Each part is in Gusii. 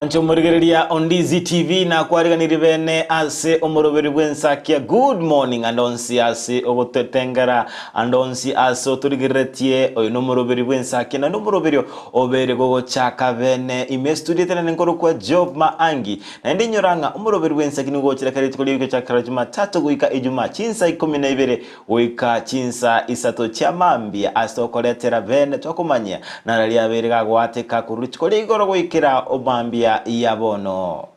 Mwanche omorigereria o Ndizi TV nakwariganirie bene ase omoroberi bw'ensakia good morning and onsi ase ogotetengera and onsi ase otorigereretie oyo nomoroberi bw'ensakia naende omoroberio obere gogochaka bene ime studio etenene nkorokwa Job Maangi naende inyora ng'a omoroberi bw'ensakia nigo ogochira kera rituko ria gochakera Jumatatu goika Ijumaa chinsa ikomi na ibere Goika chinsa isato chia mambia ase okoretera bene twakomanyia, nararia abeire gagoateka korwa rituko ria igoro goikera mambia ya bono.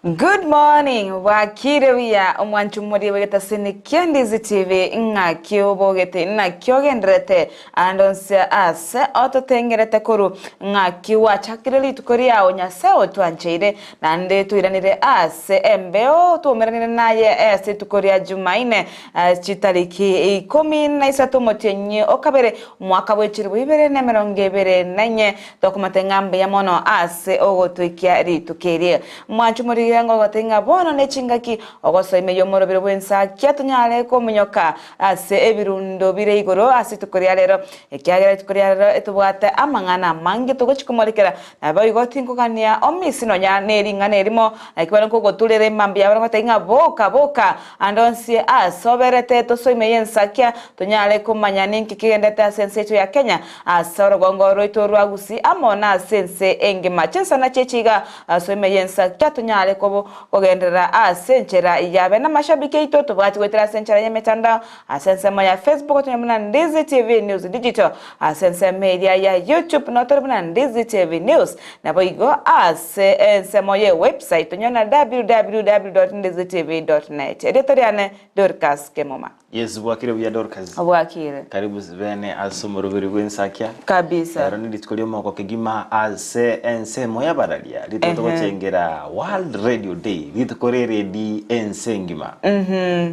Good morning bwakire buya omwanchi omorie bw'egetasini kia Ndizi TV ng'aki obogete naki ogendererete ande onsi ase ototengerete korwa ng'aki gwachakire rituko riao Nyasae otwancheire naende toiranire ase embeo twaumeranire naye ase rituko ria Jumaine Chitariki ikomi na isato omotienyi o kabere, omwaka bwe chilifu ibere na emerongo ebere na inye, tokomate ng'a mbuya mono ase ogotoikia rituko eri. Mwanche omorigia ng'a ogote ng'a bono nechingaki ogosoa ime y'omorobero bw'ensakia tonyare kominyoka ase ebirundo bire igoro ase rituko ria rero, ekiagera rituko ria rero etobwate amang'ana amange togochia komorekera Naboigo tinkogania omisi nonya nering'ana erimo, naki bare nkogoturera emambia yabo nagotebia ng'a boka, boka, ande onsi aase oberete tosoe ime y'ensakia, tonyare komanya ninki kegendete ase ense yaito ya Kenya, ase orogongo rwaito rwa Gusii amo nase ense engima. Chinsana chi'echi iga asoe ime y'ensakia tonyare kogenderera ase enchera yabe namashabiki aito tobwati goetera ase enchera y'emetandao Ase ensemo ya Facebook tonyore buna Ndizi TV News Digital, ase ensemo eria ya YouTube notore buna Ndizi TV News, naboigo ase ensemo ye website tonyore na www.ndizitv.net. Erieta riane Dorcas Kemuma. Yes, bwakire buya Dorcas. Bwakire. Karibu bene ase omoroberi bw'ensakia. Kabisa. Ero ni rituko ri'omogoko kegima ase ensemo y'abararia. Rituko togochengera World Radio Day, rituko r'eredi ense engima.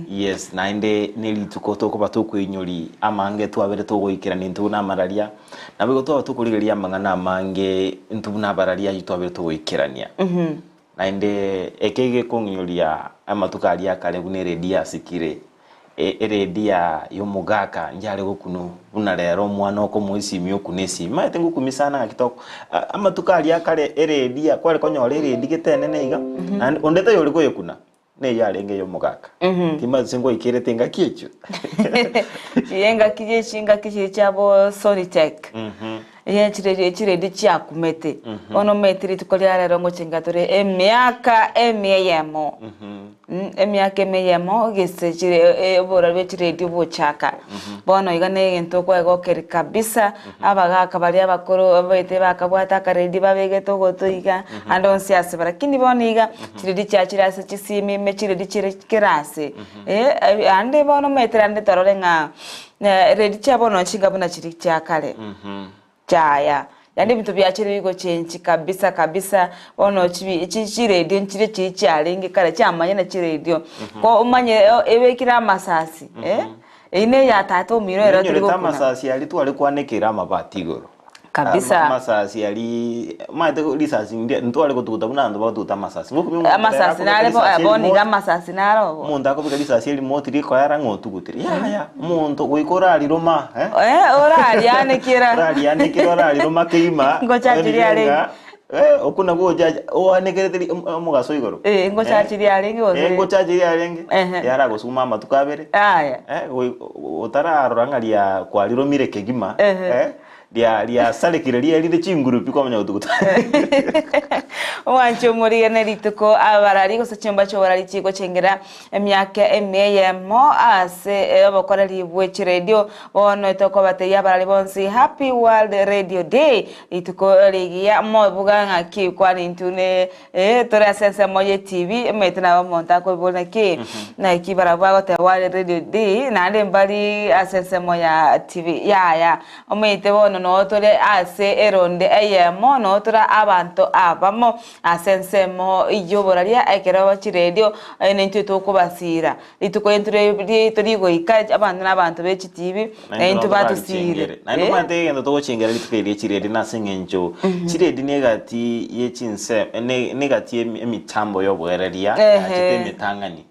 Yes, naende nerituko tokoba tokoinyori amange twabere togoikerania intwe buna amararia, naboigo twaba tokorigereria amang'ana amange intwe buna abararia ayio twabere togoikerania. Naende eke gekong'inyoria amatuko aria akare buna eredi yasikire, eredi ya y'omogaka njare gokunu buna rero omwana okomoa esimi okuna esimi. Omanyete ngokumia sana ng'aki toko amatuko aria akare eredi kware konyora eredi gete enene iga, naende onde taiyo ore koyekuna. Neyio arenge ey'omogaka. Timanyeti ngoikerete engaki echio. Engaki ye chingaki chiria chiabo Solitech. Ye chire chiredi chiakumete. Bono omanyete rituko ria rero ngochenga tore emiaka emia eyemo. Emiaka emia eyemo gese chire oborwaire bwe chiredi obochaka. Bono iga na egento okoegokeria kabisa, abagaka baria abakoro babaete bakabwata akaredi babegete ogoto iga, ande onsi ase bare. Lakini bono iga, chiredi chiachire ase chisimi ime chiredi chire kera ase, eh, ande bono omanyete rende torore ng'a redi chia bono chinga buna chiria chia kare, chiaya. Yaani ebinto biachire bigochenchi kabisa kabisa, bono chibi chi chiredio nchire chiria chiarenge kare chiamanyene chiredio, ko omanye ebekire amasasi eh, eyio na eya tata omino ero tari Nonyorete gokuna. amasasi aria tware kwanekera amabati igoro. Kabisa. Amasasi aria omanyete risasi ndiria ntware gotuguta buna abanto bagotuguta amasasi. Ngokumia omonto ekero Amasasi akobeka nare bo risasi bono iga erimoto, amasasi naro obo. omonto akobeka risasi erimoto rikoera ng'a otugutire. Yaya, omonto goika orariroma eh. Eh, orarianekera. Orarianekera orariroma kegima, Ngochachiria orire arenge. ng'a eh, okwo nabwo ogochacha oanekerete ri omogaso igoro. Eh, ngochachiria arenge gose. Eh, ngochachiria arenge. Ehe. Yaragosuma amatuko abere. Aya. Eh, goi otararora ng'a ria kwariromire kegima, Ehe. eh, ria riasarekire rierire chinguru pi kwamanya gotuguta. Omwanchi omorigene rituko abarari gose chinyomba chi'oborari chigochengera emiaka emia eyemo ase obokoreri bwe chiredio. Bono tokobatebia abarari bonsi Happy World Radio Day, rituko rigiya mobuga ng'aki kwani intwe ne Ee, tore ase ensemo ye TV, omanyete nabo omonto akoiboria naki, naki barabwo bagoteba World Radio Day, naende mbari ase ensemo ya TV, yaya. Omanyete bono noo tore ase eronde eyemo, noo tore abanto abamo ase ensemo y'oboraria ekero chiredio naintwe tokobasira. Rituko eri riaito rigoika, abanto na abanto be chitibi, na intwe batosiire. Naende omanyete egento togochengera rituko eri rie chiredi nase eng'encho chiredi negati ye chinse negati emitambo y'oboereria yachete emetang'ani.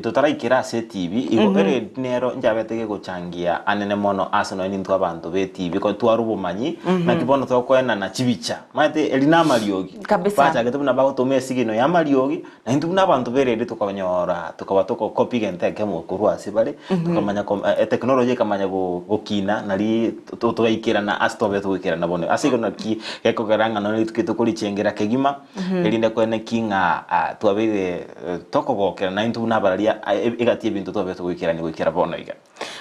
Totaraikera ase etibi, igo eredi nero nchabete gegochangia anene mono ase nonye nintwe abanto be etibi. etibi twara obomanyi naki bono tokoenana chibicha omanyete eri na amariogi Kabisa. bachagete buna bagotoma esigino ya amariogi na intwe buna abanto ba eredio tokanyora tokaba togocopy egento ekemo korwa ase bare tokamanya ko eteknology ekamanya go gokina nari to togaikerana ase twabete goikerana bono. Ase igo naki gekogera ng'a nonye rituko eri tokorichengera kegima erinde koeneki ng'a twabeire tokogokera naintwe buna abararia egati y'ebinto twabete goikerania goikera bono iga.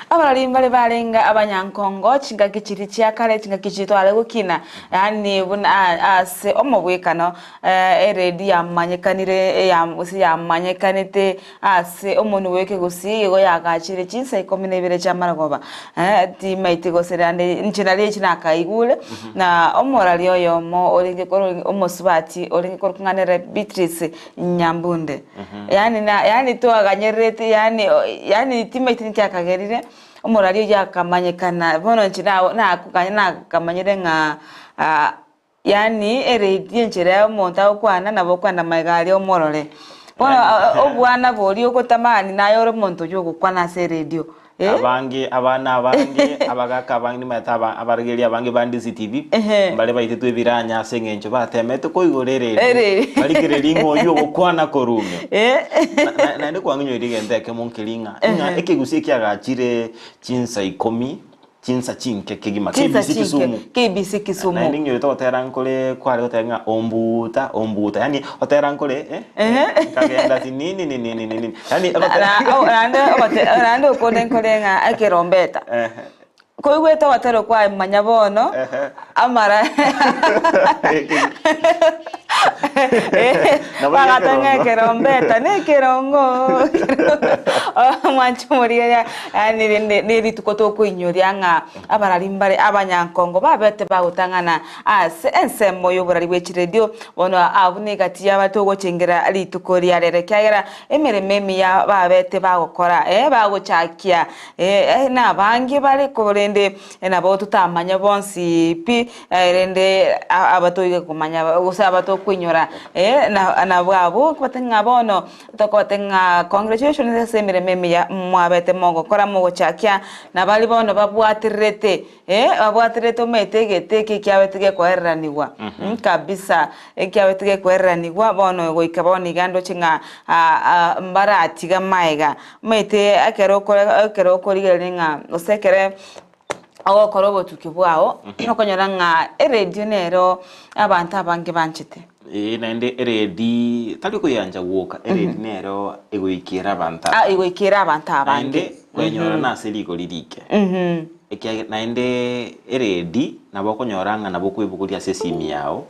Abarori mbare barenge abanyankongo chingaki chiria chia kare, chingaki chiria tware gokina, yaani buna ase omobwekano eredi yamanyekanire gose yamanyekanete ase omonwe bw'ekegusii igo yagachire chinsa ikomi na ibere chi'amarogoba, timaeti gose rende inche nario echi nakaigure, na omorari oyomo orenge korwa omosubati orenge korokwa ng'a nere Beatrice Nyambunde. Yaani na yaani twaganyerereti yaani yaani timaeti ninki akagerire, omorari oyio akamanyekana bono inche na nakoganya nakamanyire ng'a yaani eredio enchera omonto agokwana nabo okogenda magega aria omorore. Bono obwana boria ogotamani naye ore omonto oyio ogokwana ase eredio. Eh. Abange, abana abange, abagaka abange nimaete aba abarigereria abange ba Ndizi TV, Ehe. mbare baitetwe ebiranya ase eng'encho batemete koigora eredio, Eredio. barigererie ng'a oyio ogokwana korwa ime. Eh. Na- na- Naende kwang'inyoirie egento ekemo nkeri ng'a, ng'a ekegusii ekiagachire chinsa ikomi, chinsa chinke kegima, Chinsa KBC chinke, Kisumu. KBC Kisumu. Naende ng'inyorete ogotera nkore kware goteba ng'a ombuta, ombuta, yaani gotera nkore eh, nkagenda ati nini nini nini nini, yaani Na- na- o- naende ogote- naende okonde nkore ng'a ekerombeta Ehe. koigwete ogotera okwaye manya bono Ehe. amara Nabo bagateba ng'a ekerongo. ekerombeta na ekerongo omwancho omorigereria yaani rende na erituko tokoinyoria ng'a abarari mbare abanyankongo babete bagotang'ana ase ensemo y'oborari bwe chiredio bono abwo na egati yaba togochengera rituko ria rero ekiagera emeremo emiya babete bagokora bagochakia na abange bare korende nabo totamanye bonsi pi Erinde abatoige komanya gose abatokoinyora nabwo abwo nkobatebia ng'a bono tokobatebia ng'a congratulations ase emeremo emiya mwabete mogokora mogochakia, na baria bono babwatererete babwatererete omanyete egete eke ekiabete gekoereranigwa kabisa, ekiabete gekoereranigwa bono goika bono iga ndoche ng'a mbaratiga maega. Omanyete ekero okore ekero okorigereria ng'a gose ekere. Ogokora obotuki bwao, okonyora ng'a eredio nero abanto abange banchete. Ee, naende eredi tari okoyancha gwoka, eredi nero egoikera abanto Ah, abange. egoikera abanto abange. Naende kwenyora nase rigori rike. Ekiagera naende eredi nabo okonyora ng'a nabo okoebogoria ase esimi yago,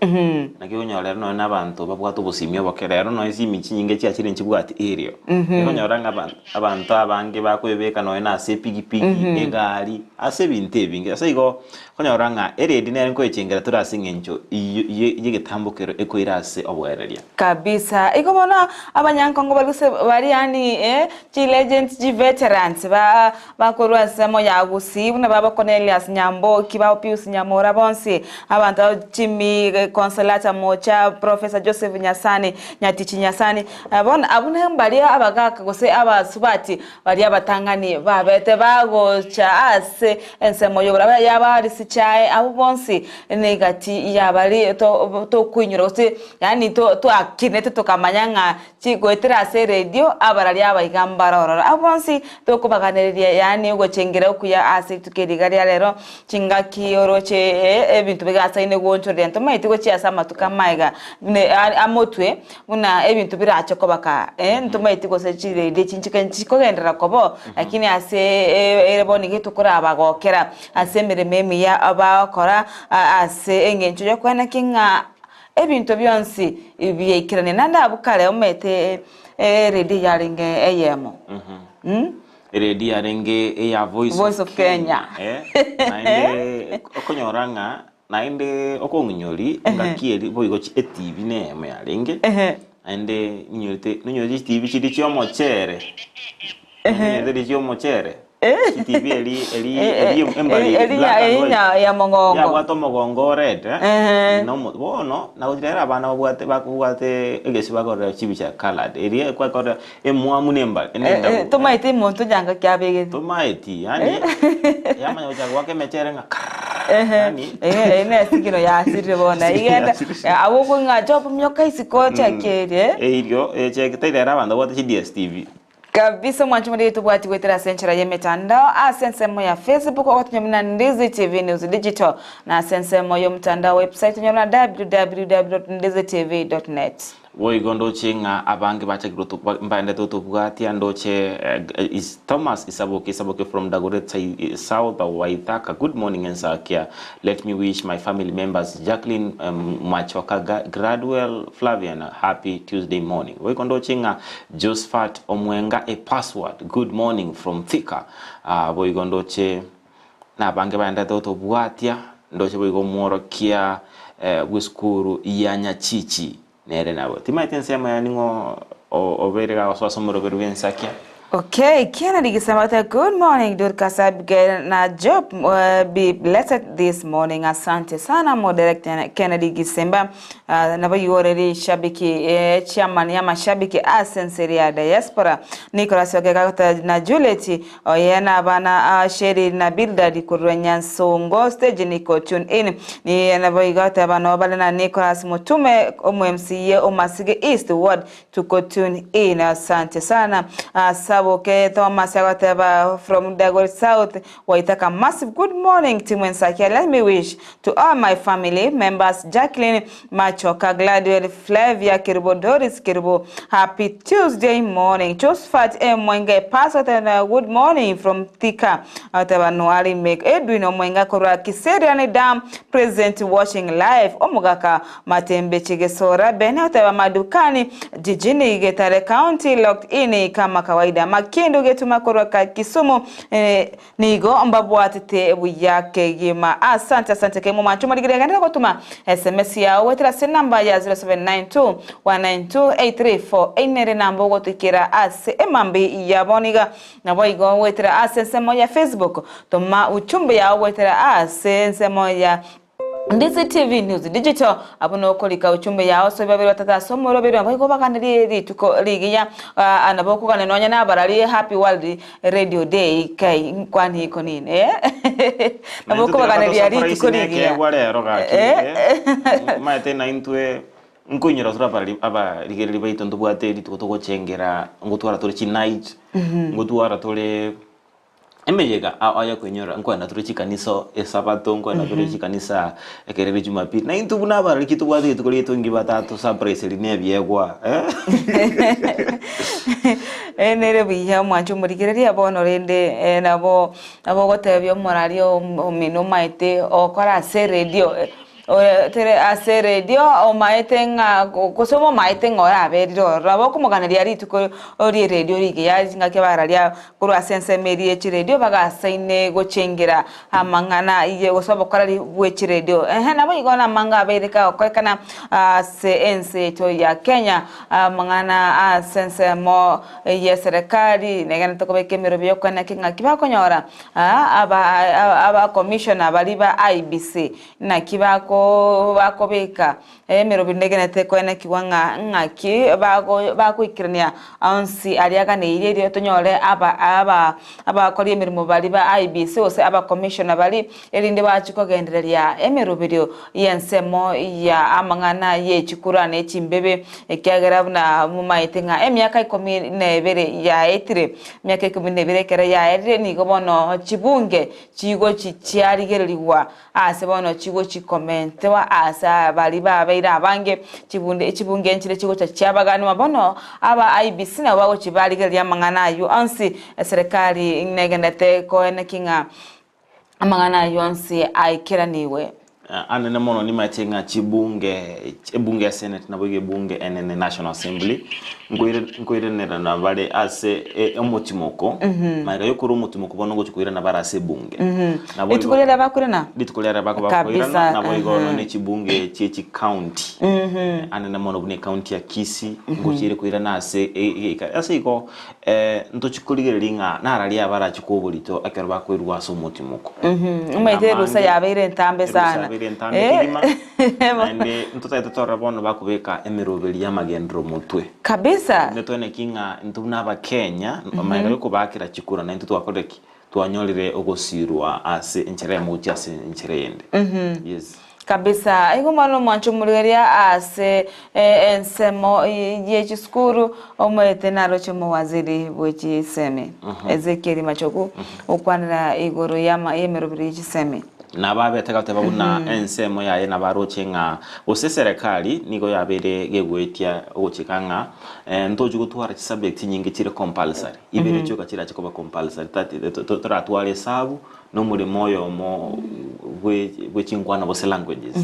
naki okonyora rero nonye na abanto babwate obosimi oboke, rero nonye esimi chinyinge chiachire nchibwati erio. Okonyora ng'a abanto. Abanto abange bakwebeka nonya nase epigipigi, egari, ase ebinto ebinge. Ase igo, okonyora ng'a eredi nere nkoyechengera tore ase eng'encho y'egetambokero ekoira ase oboereria. Kabisa. Igo bono abanyankongo baria gose baria yaani eh, chi legends, chi veterans ba bakorwa ensemo ya Gusii buna baba Cornelius Nyamboki, ba Pius Nyamora bonsi, abanto aba Jimmy, Consolata Mocha, Professor Joseph Nyasani, Nyatichi Nyasani, Bono abwo mbaria abagaaka gose abasubati baria abatang'ani babete bagocha ase ensemo y'oboraba y'abarisichae, abwo bonsi negati y'abaria tokoinyora gose yaani twakinete tokamanya ng'a goetera ase eredio abararia aba iga mbare ororo. Abwo bonsi tokobaganereria yaani ogochengera okuya ase rituko eri iga ria rero, chingaki oroche ebinto bigasaine goonchoreria ntomaeti gochia ase amatuko amaega amotwe. Buna ebinto birache koba kaa, eh, ntomaeti gose chiredio echi nchike nchikogenderera koba oo, lakini ase ere bono iga tokorabagokera ase emeremo emiya bagokora ase eng'encho y'okoeneki ng'a ebinto bionsi biaikeranie. Naende abwo kare omanyete eredio yarenge eyemo mh. Eredio yarenge eya Voice of Voice of Kenya. Kenya, eh, naende okonyora ng'a Naende okong'inyori engaki eria boigo etibi neyemo yarenge, naende ninyorete ninyorete chitibi chiria chi'omochere, ninyorete chiria chi'omochere, chitibi eri eri eri embariri Eri black and eri white, ya mogongo. yabwate omogongo o red, na omo bono nagochia rero abana babwate bakobwate egesi bakorora chibicha coloured, eria ekwakorora emwamu na embari na endabu. Tomaeti omonto onye ngaki abegete. Tomaeti, yaani yamanya gochaka goaka emechere ng'a karrrr. Nani? Ehe, ne esigino yasirire bono. Esigino Igenda yasirire. abwo okong'a job mioka isiko ochekerie. Eirio, echekete rero abanto babwate chi DSTV. Kabisa omwanchi omoriri tobwati goetera ase enchera y'emetandao ase ensemo ya Facebook ogotonya buna Ndizi TV News Digital na ase ensemo y'omotandao website onyore buna www.ndizitv.net. Boigo ndoche ng'a abange bachakire mbaendete gotobwatia, ndoche is Thomas Isaboke Isaboke from Dagoretti South Waithaka, good morning Ensakia, let me wish my family members Jacqueline Machoka Gradwell Flavian happy Tuesday morning. Boigo ndoche ng'a Josphat Omwenga a password, good morning from Thika. Boigo ndoche nabange baendete gotobwatia, ndoche boigo omworokia bw'esukuru ya Nyachichi nere nabo. Timaeti ensemo ya ning'o obeire gagosoa ase omoroberi bw'ensakia. Okay, Kennedy Gisamata, good morning Dorcas Abigail na Job be blessed this morning. Asante sana Moderator Kennedy Gisemba. Uh, nabo igoreri shabiki eh, chairman ya mashabiki ase enseri ya diaspora Nicholas Okeka na Juliet Oye na abana a Sheri na Bildadi korwa Nyansongo stage niko tune in ni nabo igo ateba nabo bare na Nicholas Mutume omo MCA o Masige East ward tuko tune in asante sana Saboke Thomas agoteba from Dagoretti South Waithaka massive good morning team Ensakia let me wish to all my family members Jacqueline Machoka Gladwell Flavia Kerubo Doris Kerubo happy Tuesday morning Josephat M Mwenge Pastor good morning from Thika ateba Noali Make Edwin Omwenga korwa Kiserian Dam present watching live Omogaka Matembe Chigesora Ben ateba Madukani jijini Getare County locked in kama kawaida Makindu Getuma korwa Kisumu Nigo mbabwatete buya kegima. Asante asante kegima omwancho omorigire genderera gotuma sms yao goetera ase enamba ya 0792 192 834 Eyio nere enamba ogotoikera ase emambi ya bono iga. Naboigo goetera ase ensemo ya Facebook toma uchumbe yao goetera ase ensemo ya Ndizi TV News Digital abwo nokorika uchumbe yao ase babere batata ase omoroberi nabo igo obaganirie rituko rigiya ah, nabo okogania nonya na abarari Happy World Radio Day kai nkwani iko nini eh nabo okobaganeria rituko rigiya Ekeegwa rero gaki Eh. eh, maete naintwe nkoinyora tore abarari abarigereri baito ntobwate rituko togochengera ngotwara tore chinight ngotwara tore Emeyega ao ayokoinyora nkoenda tore chikanisa esabato, nkoenda tore chikanisa ekero ere jumapili, na intwe buna abariki tobwate rituko riaito inki batatosurprise na ebiegwa eh. Eh, nere buya omwanche omorigereria bono rende eh, nabo nabo ogotebia omorari omino omaete okora ase eredio Tere ase eredio omaete ng'a gose omomaete ng'a oraberire ororo. Nabo okomoganeria rituko ri'eredio rigiya chingaki abararia korwa ase ensemo eria ye chiredio bagasaine gochengera amang'ana ye gose obokoreri bwe chiredio. Ehe naboigo namang'a abeire kagokorekana ase ense yaito ya Kenya amang'ana ase ensemo y'eserekari negenderete kobeka emerobio y'okoeneki ng'aki bakonyora aba commissioner baria ba IEBC. Naki bakobeka emerobio negenete koenekigwa ng'a ng'aki bagoikerania onsi aria aganeirie erio tonyore abakori emeremo baria ba IEBC gose abakomishona baria erinde bachie kogendereria emeroberio y'ensemo ya amang'ana ye chikura ne chimbebe ekiagera buna momaete ng'a emiaka ikomi na ebere yaetire emiaka ikomi na ebere ekero yaerire nigo bono chibunge chigochi chiarigererigwa Aase bono chigochikomentwa aase baria babeire abange, chibunde chibunge nchire chigocha chiabaganwa. Bono aba IEBC nabo bagochi barigereria amang'ana ayio onsi. Eserekari negenderete koenekia ng'a amang'ana ayio onsi aikeranigwe. Anene mono nimache ng'a chibunge, ebunge ya Senate naboigo ebunge enene National Assembly, nkoiranerana bare ase omotimoko, magega yokorwa omotimoko bono ngochia koirana bare ase ebunge. Naboigo- Rituko riaria bakoirana? Rituko riaria bakoba Kabisa, bakoirana, naboigo nonya ne chibunge chie chicounty. Anene mono buna ecounty ya Kisii, ngochia ere koirana ase egeika. Ase igo, ntochia korigereria ng'a nararia abarachie koborito ekero bakoirwa ase omotimoko. Omanyete erusa yabeire entambe Erusa sana. yabeire entambe kegima, naende ntotagete torore bono bakobeka emeroberi y'amagenderero motwe. Kabisa. Intwe toeneki ng'a intwe buna abakenya, magega yokobakera chikura naintwe twakorire ki? twanyorire ogosirwa ase enchera eyemo gochia ase enchera eyende. Yes. Kabisa, igo omwana omwancha omorigereria ase ensemo ye chisukuru omoete naroche omowaziri bwe chisemi Ezekiel Machogu okwanera igoro y'emeroberi ye chisemi. Nababete goteba buna ensemo yaye nabaroche ng'a gose eserekari nigo yabeire gegoetia ogochika ng'a ntochi gotwara chisubject chinyinge chire compulsory, ibere chioka chirache koba compulsory toratware esabu na omoremo oyomo bwe bwe chinkwana gose languages.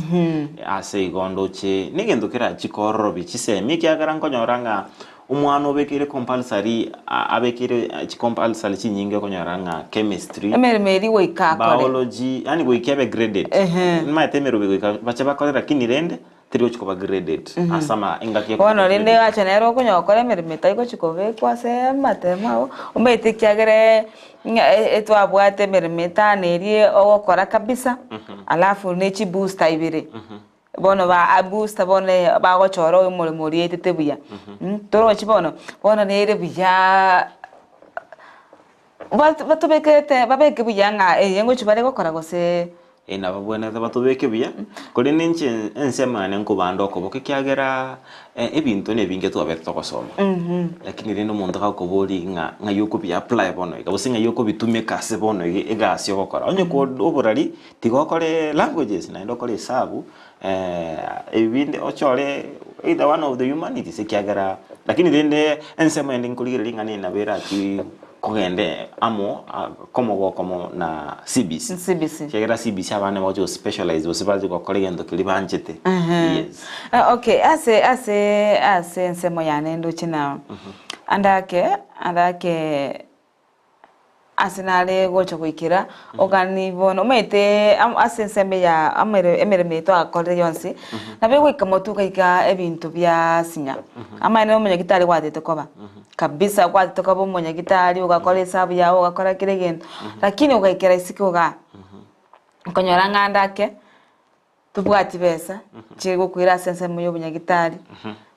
Ase igo ndoche negento kerachi kororobia chisemi ekiagera nkonyora ng'a omwana obekeire compulsory abekeire chicompulsory chinyinge okonyora ng'a chemistry, Emeremo eria goika akore. biology, yaani goika ebe graded. Nimanyete emerobo goika bache bakore lakini rende teri gochi koba graded ase ama engaki ekoba Bono rende graded. acha nere okonya gokora emeremo etari gochi kobekwa ase amatemo ao, omanyete ekiagera ng'a etwabwate emeremo etano eria ogokora kabisa, alafu ne chibooster ibere. Bono ba booster bono bagochora omoremo oria oetete buya, torochi bono, bono nere buyaaa batobekete babeke buya ng'a eye ngochi bare gokora gose. Ee nababwenerete batobeke buya, korende inche ensemo yane nkobanda okoboko ekiagera ebinto nebinge twabete togosoma, lakini rende omonto gakoboria ng'a ng'ai okobi apply bono iga gose ng'ai okobitumeka ase bono iga egasi ogokora, onye ko oborari tiga okore languages naende okore esabu ebi binde ochore either one of the humanities ekiagera lakini rende ensemo ende nkorigereria ng'a nabo erachie kogenda amo komogokomo na CBC. CBC. Ekiagera CBC abana bagochi go specialize gose bache gokora egento keria banchete. Yes. Okay, ase ase ase ensemo yane ndoche na andake andake ase nare gocha goikera ogani bono omanyete ase ensemo ya amere emeremo eye twakorire yonsi, nabo egoika motwe ogaika ebinto biasinya, amaene omonyagitari gwatete koba. Kabisa gwatete koba omonyagitari ogakora esabu yago ogakora kera egento, lakini ogaikera isiko igaa, okonyora ng'a ande ake, tobwati besa chigokoira ase ensemo ya obonyagitari,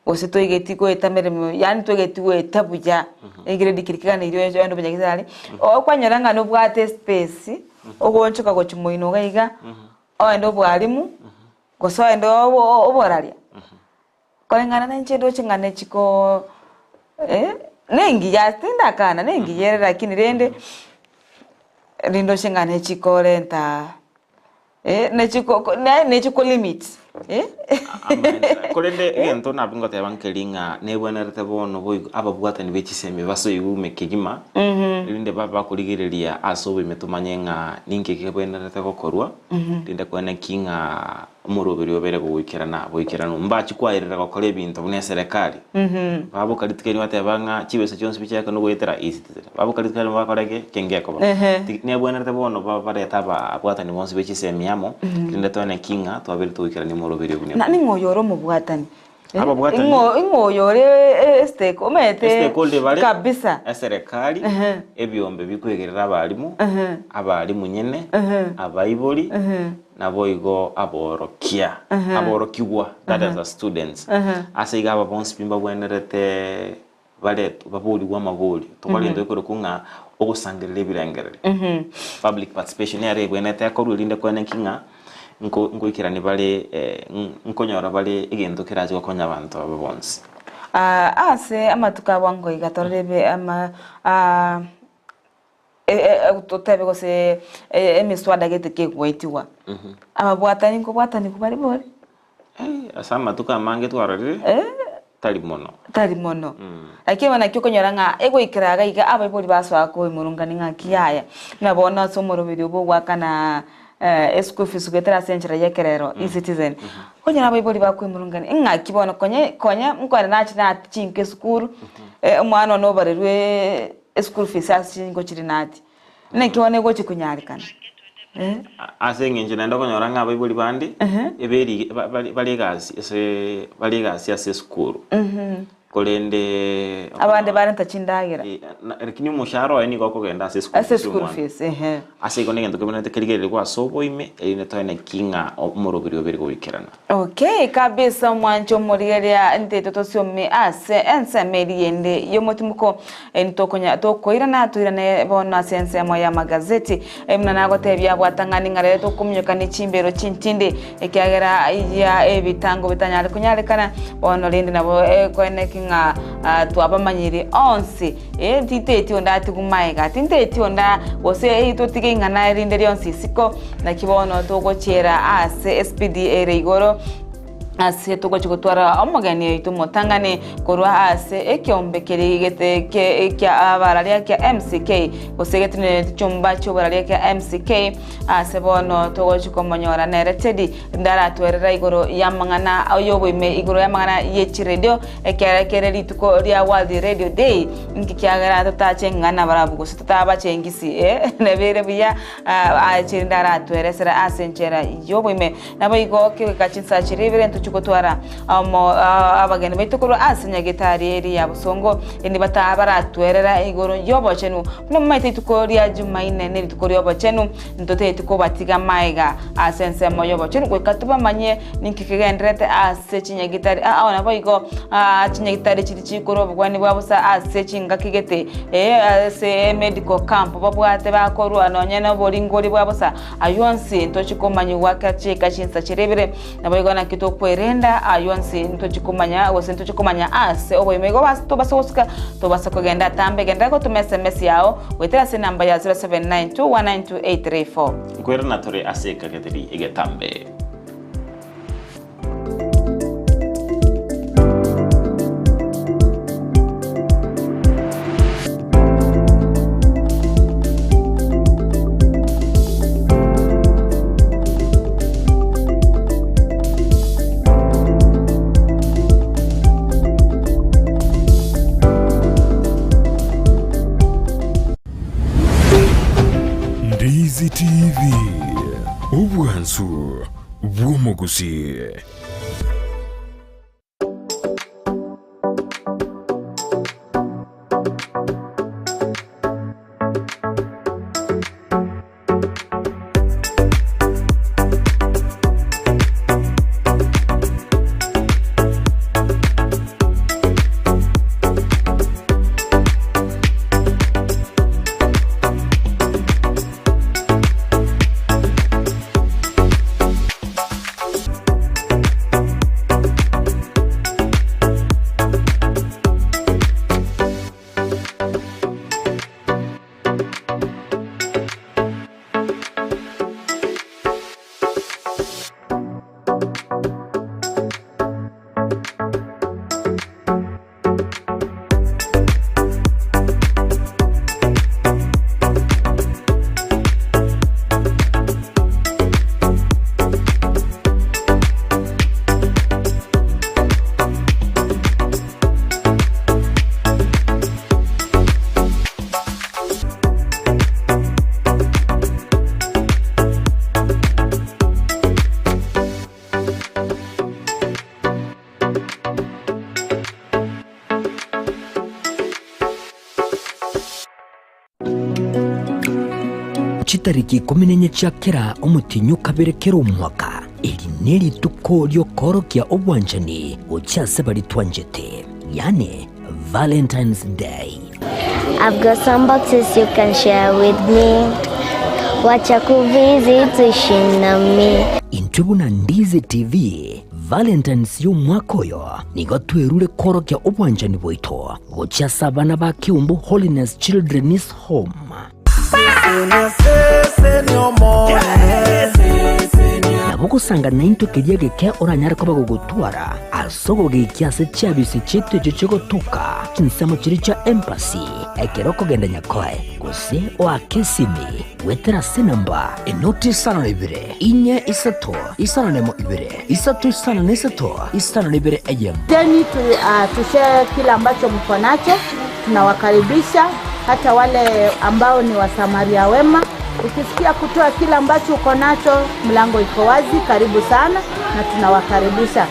gose toigeti goeta emeremo yaani toigeti goeta buya, egrade keria keganeirie oye oende obonyagitari, okwanyora ng'a nobwate espace, ogoonchoka gochia moino iga iga, oende obwalimu, gose oende obo oboraria. Koreng'ana nenche ndoche ng'a nechikoo nengiya tindakana nengiya ere lakini rende, nindoche ng'a nechikorenta nechiko yaani nechiko limit. Korende egento nabwo ngoteba nkeri ng'a nebwenerete bono boigo ababwatani be chisemi basoigwe ime kegima, erinde babe bakorigereria ase oboime tomanye ng'a ninki kebwenerete gokorwa, rinde kwane ki ng'a Omoroberi obere goikerana boikeranu, mbachie kwaerera gokora ebinto buna eserekari. Baboka rituko erimo bateba ng'a chibesa chionsi bichiake nogoetera eCitizen. Baboka rituko erimo bakora ki? Kenge ekoba. Ti nebwenerete bono ba barete aba abwatani bonsi be chisemi amo, rinde toene ki ng'a twabeire togoikerania omoroberi obwo Na nebwenerete. ning'o oyo ore omobwatani? Ababwatani. Ing'o ing'o oyo ore estake omanyete Stakeholder bare kabisa. eserekari, ebiombe bikwegerera abalimu, abalimu nyene, abaibori, Naboigo aborokia, aborokigwa, that is the students, ase iga aba bonsi pi mbabwenerete baretwe baborigwe amabori, tokore egento gekorokwa ng'a ogosangereria ebirengererio, public participation nere ebwenerete ekorwe erinde koene ki ng'a nko nkoikerani bare nkonyora bare egento kerache gokonya abanto aba bonsi. Ase amatuko a bwango iga tororebe ama. Totebe gose emiswada gete kegoetigwa, ababwatani nkobwatanigwa bare bori? Ase amatuko amange twarorire, tari mono. Tari mono. Lakini bono naki okonyora ng'a egoikera iga iga abaibori basoa koimurungania ng'aki yaya, buna bono ase omoroberi obo ogoakana eschool fees goetera ase enchera ya ekerero, eCitizen, okonyora abaibori bakoimurungania ng'aki bono konye konya nkorenda nache nati chinka esukuru, omwana one obarerwe. Eschool fees ase chinko chire nati. Naki bono egochi konyarekana? Eh. Ase eng'encho naende okonyora ng'a abaibori bande eberi bare egasi ase bare egasi ase esukuru. Korende Abande barenta chindagera. Lakini omoshahara oye nigo okogenda ase eschool Ase fees school y'omwana. fees, ehe. Ase igo negento kebwenerete kerigererigwe ase oboime, erinde toe naki ng'a omoroberi obeire goikerana. Okay kabisa omwancho omorigereria nteto tosiome ase ensemo eria ende y'omotimoko ntokonya tokoirana toirane bono ase ensemo y'amagazeti buna nagotebia bwatang'ani ng'a rero tokominyoka ne chimbero chintindi ekiagera ya ebitango bitanyare konyarekana bono rende nabo ekoeneki ng'a twabamanyiri onsi tinteti onde atigwe magega tinteti onde gose totige ing'ana rinde rionsi isiko. Naki bono togochiera ase espidi ere igoro, ase togochia gotwara omogeni oito omotang'ani korwa ase ekeombe keria gete ke kia abararia kia MCK, gose getenenete chinyomba chi'oboraria kia MCK, ase bono togochia komonyora nere Teddy, rinde aratwerera igoro y'amang'ana y'oboime igoro y'amang'ana ye chiredio, ekere kere rituko ria World Radio Day, inki kiagera totache ng'a nabarabwo gose totabache engisi eh, nabere buya. Aache rinde aratweresere ase enchera y'oboime. Naboigo kegoika chinsa chiria ibere ntochie gotwara omo abageni baito korwa ase nyagetari eria ya bosongo, erinde bata baratwerera igoro y'obochenu. Buna momaete rituko ria Jumaine nerituko ri'obochenu, ntotageti kobatiga magega ase ensemo y'obochenu goika tobamanyie ninki kegendererete ase chinyagitari ao naboigo chinyagitari chiria chikorwa obogwani bwa bosa ase chingaki gete, ee, ase emedical camp babwate bakorwa nonye noboringori bwa bosa, ayio onsi ntochi komanyigwa chiika chinsa chiria ibere, naboigo naki tokwerenda ayio onsi ntochi komanya gose ntochi komanya ase oboime igo bas tobasa gosuka tobasa kogenda atambe genderera gotoma sms yao goetera ase enamba ya 0792192834. Nkwerana tore ase ekageteri egetambe. Ndizi TV, obwansu bw'omogusi. Chitariki ikomi na inye chia kera omotienyi o kabere kera omwaka, eri nerituko ri'okoorokia obwanchani gochia ase baria twanchete, yaani Valentine's Day. I've got some boxes you can share with me Wacha kuvisit uishi nami. Intwe buna Ndizi TV, Valentine's y'omwaka oyo nigo twerure koorokia obwanchani bwaito gochia ase abana ba Keumbu Holiness Children's Home. Nabo ogosanga naintwe keria geke oranyare koba gogotwara ase ogogekia ase chiabisi chiaito echio chigotoka chinsemo chiria chia embassy ekero okogenda Nyakoe gose oake esimi goetera ase enamba enoti isano na ibere inye isato isano na emo ibere isato isano na isato isano na ibere eyemo. Teni tu, uh, tushare kile ambacho mko nacho. Tunawakaribisha hata wale ambao ni wasamaria wema. Ukisikia kutoa kile ambacho uko nacho, mlango iko wazi. Karibu sana na tunawakaribisha.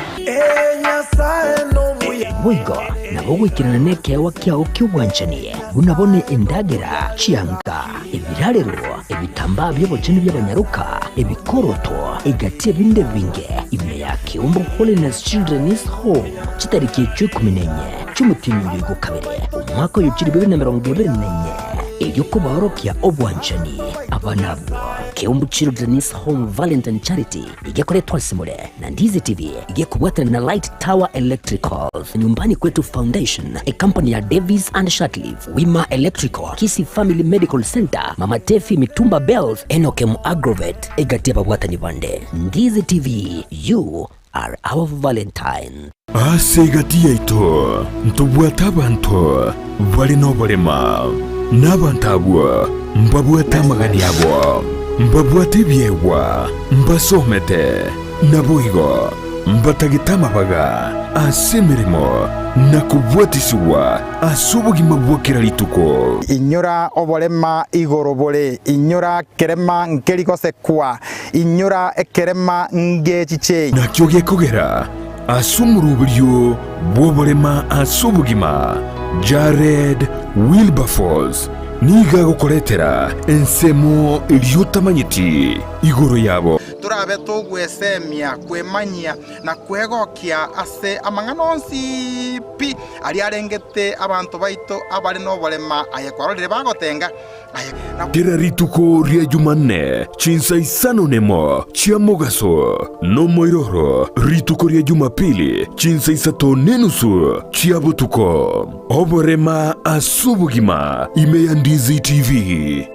Boigo nabo ogoikerana nekeegwa kiao ki'obwanchani, buna bono endagera, chianga, ebirarero, ebitambaa bi'obochenu bi'abanyaroka, ebikoroto, egati ebinde ebinge, ime ya Keumbu Holiness Children's Home, chitariki echio ikomi na inye chi'omotienyi oyo igokabere, omwaka oyo chilifu ibere na emerongo ebere na inye, erio kobaorokia obwanchani abana abwo. Keumbu Children's Home Valentine Charity igekoretwa ase more na Ndizi TV igekobwatana na Light Tower Electricals, Nyumbani Kwetu Foundation, ecompany ya Davis and Shatliff, Wima Electrical, Kisii Family Medical Center, Mama Tefi Mitumba Bells, Enokem Agrovet, egati y'ababwatani bande. Ndizi TV, you are our Valentine. Ase egati yaito ntobwate abanto bare noborema, na abanto abwo mbabwate amagani abo, mbabwate ebiegwa, mbasomete, naboigo mbatagete amabaga ase emeremo na kobwatisigwa ase obogima bwa kera rituko. Inyora oborema igoro bore, inyora kerema nkeri gosekwa, inyora ekerema ngechichei. Nakio gekogera ase omoroberio bw'oborema ase obogima, Jared Wilberforce nigo agokoretera ensemo eria otamanyeti igoro yabo. Torabe togwesemia, kwemanyia, na kwegokia ase amang'ana onsi pi aria arengete abanto baito abare noborema, aye kwarorire bagotenga, aye na. Kera rituko ria Jumanne chinsa isano nemo chia mogaso, nomoiroro rituko ria Jumapili chinsa isato nenusu chia botuko. Oborema ase obogima ime ya Ndizi TV.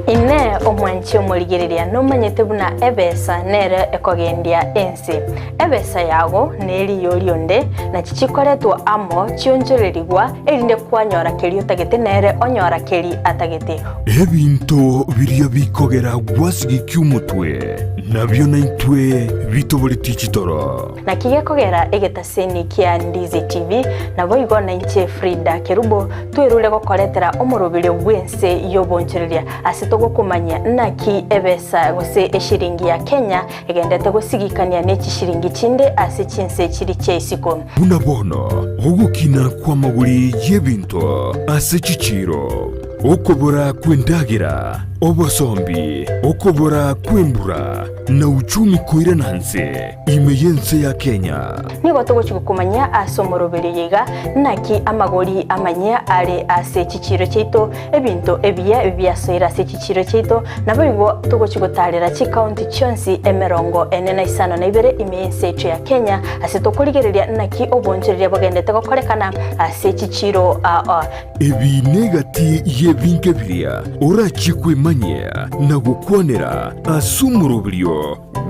Inee! Omwanchi omorigereria nomanyete buna ebesa nere ekogendia ense? Ebesa yago neriyo rionde, nachi chikoretwa amo chionchorerigwa, erinde kwanyora keria otagete nere onyora keria atagete. Ebinto biria bikogera gwasigikia omotwe, nabio naintwe bitoboretie chitoro. Naki gekogera egetaseni kia Ndizi TV, naboigo nainche Frida Kerubo twerure gokoretera omoroberio bw'ense y'obonchoreria ase togokomanyia naki ebesa gose eshiringi ya Kenya egendete gosigikania ne chishiringi chinde ase chinse chiri chia isiko. Buna bono ogokina kw'amagori y'ebinto ase chichiiro, okobora kw'endagera, obosombi, okobora kw'embura, na uchumi koirana nse ime y'ense ya Kenya. Nigo togochia gokomanyia ase omoroberio oyo iga, naki amagori amanyia are ase chichiiro chiaito, ebinto ebiya biasoire ase chichiiro chiaito, naboigo togochia gotaarera chikaunti chionsi emerongo ene na isano na ibere ime y'ense yaito ya Kenya, ase tokorigereria naki obonchoreria bogendete gokorekana ase chichiiro aa. Ebi negati y'ebinto biria orachie kwemanyia na gokwanera ase omoroberio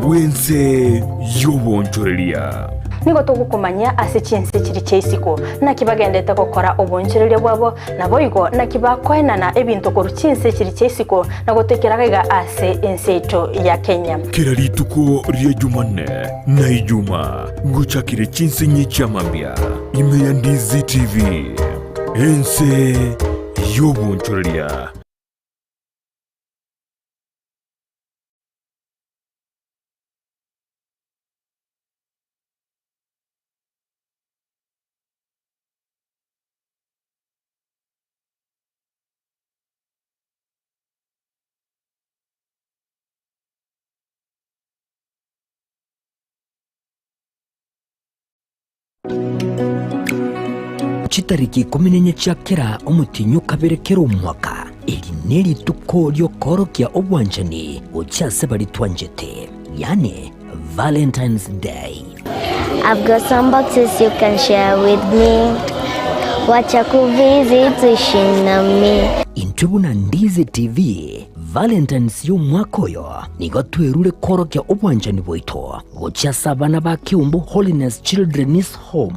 bw'ense y'obonchoreria. Nigo togokomanyia ase chinse chiria chia isiko, naki bagendete gokora obonchoreria bwabo, naboigo naki bakoenana ebinto korwa chinse chiria chia isiko na gotekera gaiga ase ense yaito ya Kenya. Kera rituko ria Jumanne na Ijuma ngochakire chinsinyi chia mambia ime ya Ndizi TV, ense y'obonchoreria. Chitariki ikomi na inye chia kera omotienyi o kabere kera omwaka, eri nerituko ri'okoorokia obwanchani gochia ase baria twanchete, yaani Valentine's Day. I've got some boxes you can share with me. Wacha kuvisit uishi nami. Intwe buna Ndizi TV, Valentine's y'omwaka oyo nigo twerure koorokia obwanchani bwaito gochia ase abana ba Keumbu Holiness Children's Home.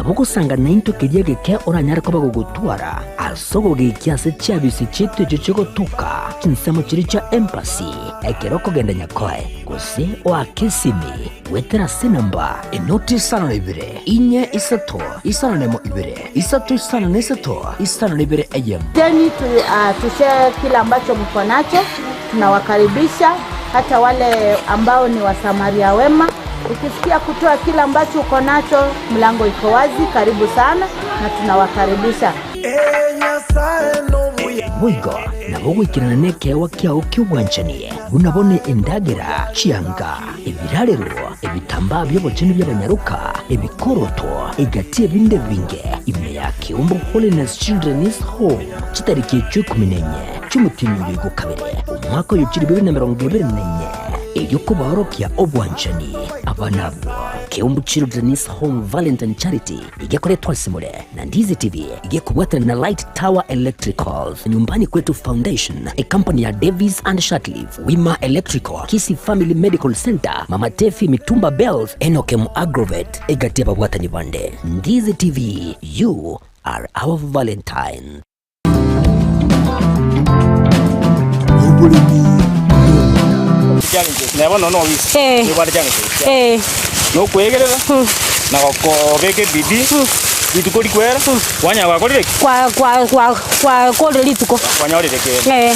Nabo ogosanga naintwe keria egeke oranyare koba gogotwara ase ogogekia ase chiabisi chiaito echio chigotoka chinsemo chiria chia embassy ekero okogenda Nyakoe gose oake esimi goetera ase enamba enoti isano na ibere inye isato isano na emo ibere isato isano na isato isano na ibere eyemo. Teni tu, uh, tushare kile ambacho mko nacho. Tunawakaribisha hata wale ambao ni wasamaria wema. Ukisikia kutoa kile ambacho uko nacho, mlango iko wazi. Karibu sana na tunawakaribisha. Boigo nabo goikerana nekeegwa kiao ki'obwanchani, buna bono endagera, chianga, ebirarero, ebitambaa bi'obochenu bi'abanyaroka, ebikoroto, egati ebinde ebinge, ime ya Keumbu Holiness Children's Home, chitariki echio ikomi na inye chi'omotienyi oyo igokabere, omwaka oyo chilifu ibere na emerongo ebere na inye, erio kobaorokia obwanchani abana abwo. Keumbu Children's Home Valentine Charity igekoretwa ase more na Ndizi TV igekobwatana na Light Tower Electricals, Nyumbani Kwetu Foundation, ecompany ya Davis and Shatliff, Wima Electrical, Kisii Family Medical Center, Mama Tefi Mitumba Bells, Enokem Agrovet, egati ababwatani bande. Ndizi TV, you are our Valentine. Oboremi Neba nonya obisi nigo challenges chiaye nokwegerera na gokobeka ebidii rituko rikwera kwanyara gwakorire ki? Kwakorire rituko. Kwanyorire kende.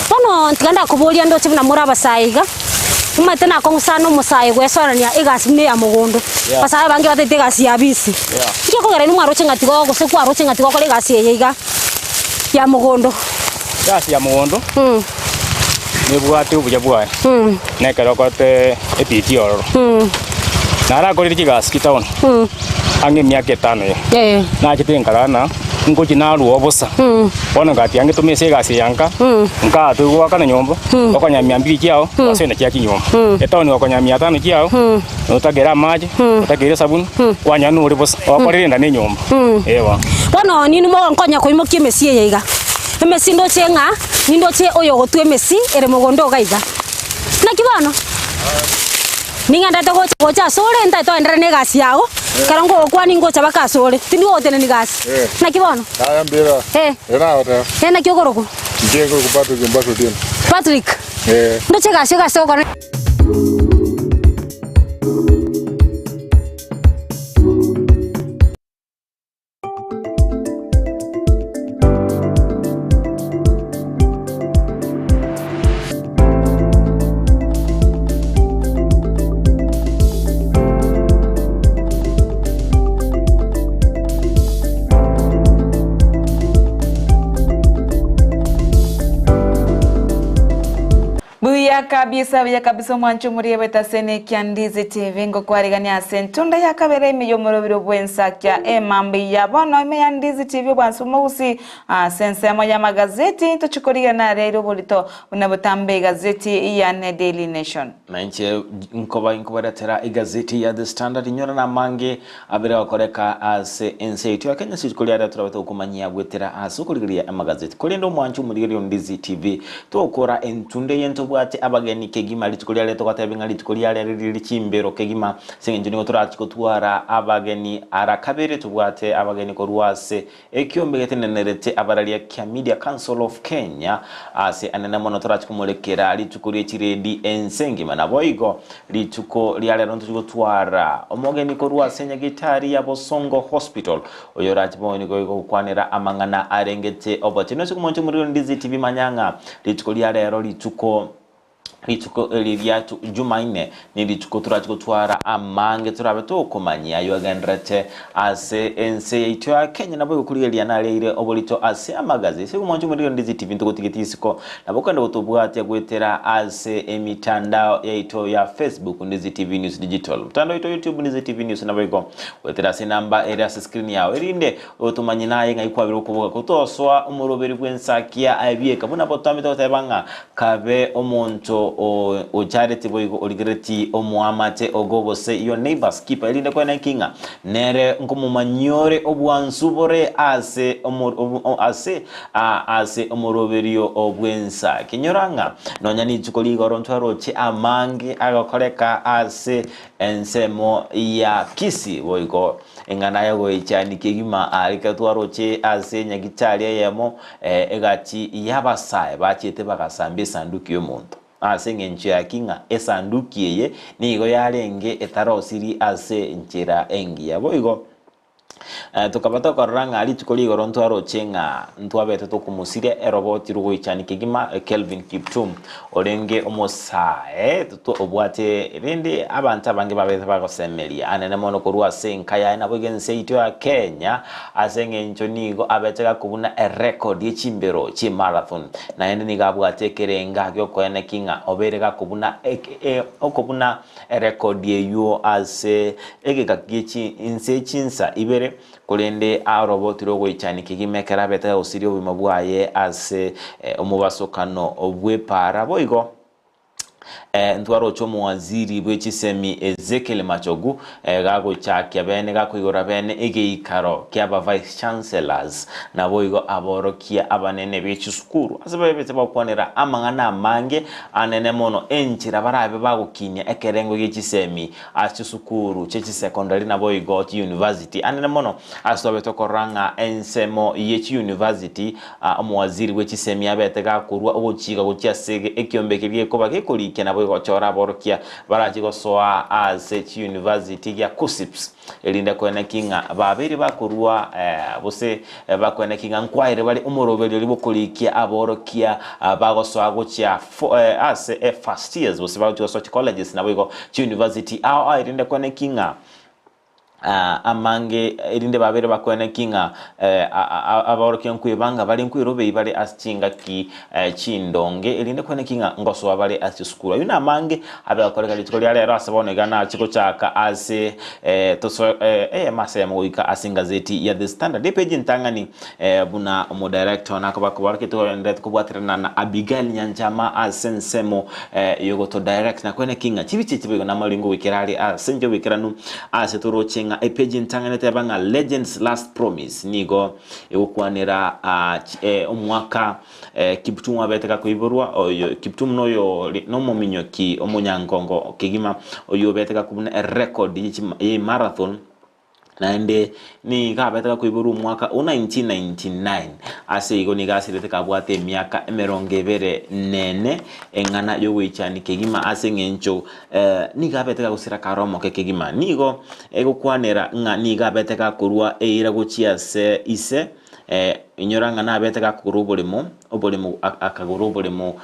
Bono tiga ndakoboria ndoche buna more abasae iga, omanyete nakong'u sana omosae gwesoerania egasi buna eya mogondo, abasae abange batagete egasi ya bisi. Inki ekogera inwe mwaroche ng'a tiga gose kwaroche ng'a tiga okore egasi eye iga ya mogondo? Egasi ya mogondo nebwate obuya bwaye, na ekero okorete ebidii ororo. Narakorire chigasi chitown ang'e emiaka etano iga, nachete nkarora ng'a ngochia narwa obosa, bono ngatiga ngetome ase egasi eye nka, nkaa togoakana nyomba, okonyora mia mbili chiao, gwasenda chia chinyomba. Etown okonyora mia tano chiao, notagere amache, otakeire esabuni, kwanyora nore bosa, okorire enda na enyomba, eh bono. Bono ninwe mogonkonya koimokia emesie eye iga. Emesie ndoche ng'a nindoche oyogotwa emesie ere mogondo iga iga. Naki bono, ning'endete gocha gocha asore ntaete oenderere na egasi yago, ekero nkogokwania ngocha mpaka asore, tindi gogotenenia gasi. Naki bono? Yaya mbira. Eh. Ere Eh, naki okorokwa? Inche nkorokwa Patrick Ombasa Otieno. Patrick, Eh. ndoche egasi egasi ogokora. Buya kabisa buya kabisa omwancho omoriebete ase nekia Ndizi TV ngokwarigania ase entunda ya kabere ime y'omorobiro bw'ensakia emambi ya bono ime ya Ndizi TV obwansu omogusi ase ensemo y'amagazeti tochikorigia nareire oborito buna botambe egazeti ya ne Daily Nation. Na inche nkoba inkobaretera egazeti ya The Standard inyora namange abere gokoreka ase ense yaito ya Kenya ase rituko riarero torabe togokomanyia goetera ase okorigereria amagazeti. Korende omwancho omorigereria o Ndizi TV togokora entunde eye ntobwate abageni kegima rituko riarero togatebia ng'a rituko riarero rire chimbero kegima ase eng'encho nigo torachi gotwara abageni ara kabere tobwate abageni korwa ase Ekiombe getenenerete abararia kia Media Council of Kenya ase anene mono torachi komorekera rituko rie chiredi ense engima. Naboigo rituko ria rero ntochi gotwara omogeni korwa ase nyagitari ya Bosongo Hospital oyo orache bono gokwanera amang'ana arengete obochenu. Ase omonche omorero Ndizi TV manya ng'a rituko ria rero rituko Rituko eri ria Jumaine nirituko torache gotwara amange torabe tokomanyia ayio agendererete ase ense yaito ya Kenya naboigo korigereria nareire oborito ase amagazi ase omonche omorero Ndizi TV ntogotigetie isiko nabo okogenda gotobwatia goetera ase emitandao yaito ya Facebook Ndizi TV News Digital mtandao oito YouTube Ndizi TV News naboigo goetera ase enamba ere ase screen yao erinde Otomanye naye ng'ai kwabire okoboka kotosoa omoroberi bw'ensakia aye bieka, buna botambe togoteba ng'a kabe omonto ochareti boigo origereti omoamate ogo gose your neighbour's keeper erinde kwene ki ng'a nere nkomomanyia ore obwansu bore ase ase ase omoroberio bw'ensa. Kinyora ng'a nonya rituko rigoro ntwaroche amange agokoreka ase ensemo ya Kisii boigo eng'ana y'ogoichania kegima arike twaroche ase nyagitari eyemo egati y'abasae bachiete bagasamba esanduki y'omonto. Ase engencho ya ki ng'a esanduki eye nigo yarenge etarosiri ase enchera engiya. Boigo Tokaba tokorora ng'a rituko rigoro ntwaroche ng'a ntwabete tokomosiria eroboti rogoichania kegima Kelvin Kiptum orenge omosae obwate rende abanto abange babete bagosemeria anene mono korwa ase enka yaye naboigo ense yaito ya Kenya ase eng'encho nigo abete gakobuna erecord ye chimbero chie marathon naende nigo abwate ekerenga giokoeneki ng'a obeire gakobuna okobuna Erekodi eyio ase egeka gie chinse chinsa ibere, korende arobotire ogoichania kegima ekero abete agosiria obogima bwaye ase omobasokano bw'epaara. Boigo ntwaroche omowaziri bwe chisemi Ezekiel Machogu gagochakia bene gakoigora bene egeikaro kiaba vice chancellors naboigo aborokia abanene be chisukuru ase babete bagokwanera amang'ana amange Anene mono enchera barabe bagokinia ekerengo gie chisemi ase chisukuru chie chisecondary naboigo chiyunivasiti. Anene mono ase twabe tokorora ng'a ensemo ye chiyunivasiti omowaziri bwe chisemi abete gakorua ogochika gochia ase ekiombe keria gekoba gekorikia naboigo gochora aborokia barache gosoa ase chiyunivasiti gia KUCCPS. Erinde koeneki ng'a babeire bakorua, gose bakoeneki ng'a nkwaere bare omoroberio oria bw'okorikia aborokia bagosoa gochia ase first years, gose bagochia gosoa chicolleges naboigo chiuniversity ao ao, erinde koeneki ng'a amange, erinde babeire bakoeneki ng'a aborokia nkwebanga bare nkwerobei bare ase chingaki chindonge, erinde koeneki ng'a ngosoa bare ase chisukuru. Ayio namange Abe akoreka rituko ria rero ase bono iga nachie gochaka ase tosoe eyemo ase eyemo goika ase engazeti ya The Standard epeji entang'ani buna omodirector nakoba koborokia togenderete kobwaterana na Abigail Nyanchama ase ensemo yogoto direct na kweneki ng'a chibicha echi boigo namaringo goikera are ase inche oboikeranu ase toroche ng'a epeji entang'ani eteba ng'a Legends Last Promise nigo egokwanera omwaka Kiptum abete gakoiborwa, oyo Kiptum noyo ore nomominyoki omonyangongo kegima, oyio obete gakobuna erecord ye chima ye marathon, naende nigo abete gakoiborwa omwaka o 1999. Ase igo nigo asirete kabwate emiaka emerongo ebere nene, eng'ana yogoichania kegima ase eng'encho nigo abete gagosira kare omoke kegima. Nigo egokwanera ng'a nigo abete gakorwa eira gochia ase ise. Inyora ng'a nabete gakogora oboremo, oboremo akagora oboremo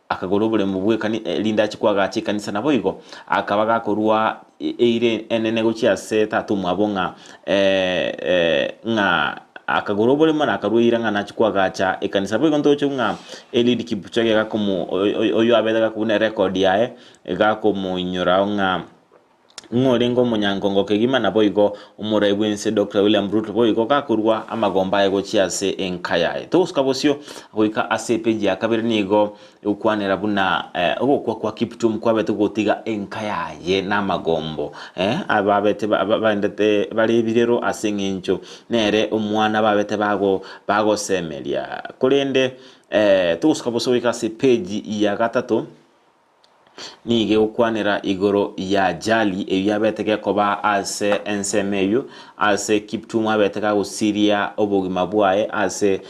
akagora oboremo bw'ekani erinde achie koagacha ekanisa naboigo, akaba gakorua eira enene gochia ase tata omwabo ng'a ng'a akagora oboremo na akarua eira ng'a nachie koagacha ekanisa. Boigo ntoche ng'a Eliud Kipchoge gakomo oyo abete gakobuna erecord yaye, gakomoinyora ng'a. Ng'o orenge omonyankongo kegima naboigo omorai bw'ense Doctor William Ruto boigo gakorua amagomba aye gochia ase enka yaye. Togosuka bosio goika ase epeji ya kabere nigo egokwanera buna ogokwa kwa Kiptum kwabete gotiga enka yaye namagombo ababete baendete bare ebirero ase eng'encho nere omwana babete bagosemeria. Korende togosuka bosio goika ase epeji ya gatato. Nigo egokwanera igoro y'ajali eyio yabete gekoba ase ensemo eyio, ase Kiptum abete gagosiria obogima bwaye ase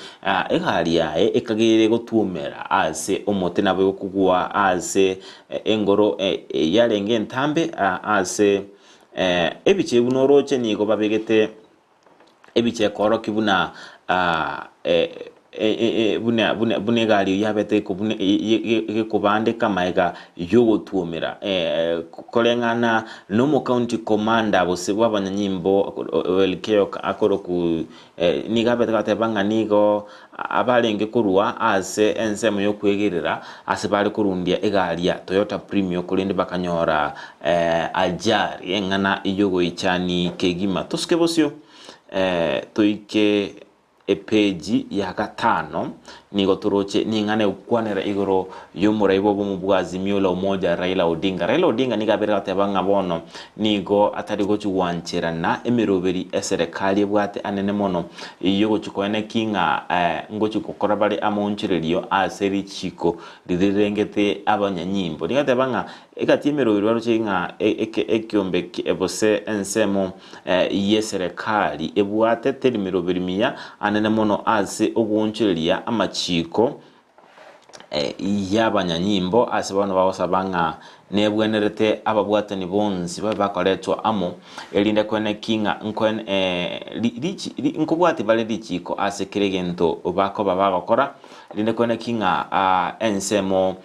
egari yaye ekageire gotwomera ase omote nabo egokogwa ase engoro yarenge entambe ase ebiche buna oroche nigo babegete ebicha ekoorokia buna buna buna buna egari eyio yabete ekobuna gekobandeka magega yogotwomera koreng'ana na omocounty commander gose bwa abanyanyimbo Elgeyo akorokwa nigo abete goteba ng'a nigo abarenge korwa ase ensemo y'okwegerera ase bare korundia egari ya Toyota Premio korende bakanyora ajali eng'ana y'ogoichani kegima. Tosuke bosio toike. Epeji ya gatano nigo toroche ning'ana egokwanera igoro y'omorai bw'obomo bwa Azimio la Umoja Raila Odinga. Raila Odinga nigo abere goteba ng'a bono nigo atari gochi gwancherana emeroberi eserekari ebwate anene mono yogochi koeneki ng'a ngochi gokora bare amaonchorerio ase richiko riria rirengete abanyanyimbo. Nigo ateba ng'a egati y'emeroberi baroche ng'a ekeombe gose ensemo y'eserekari ebwate teri meroberi miya anene mono ase ogoonchoreria amachiiko y'abanyanyimbo ase bono bagosaba ng'a nebwenerete ababwatani bonsi babe bakoretwa amo erinde koeneki ng'a nkobwati bare richiiko ase kera egento bakoba bagokora erinde koeneki ng'a ensemo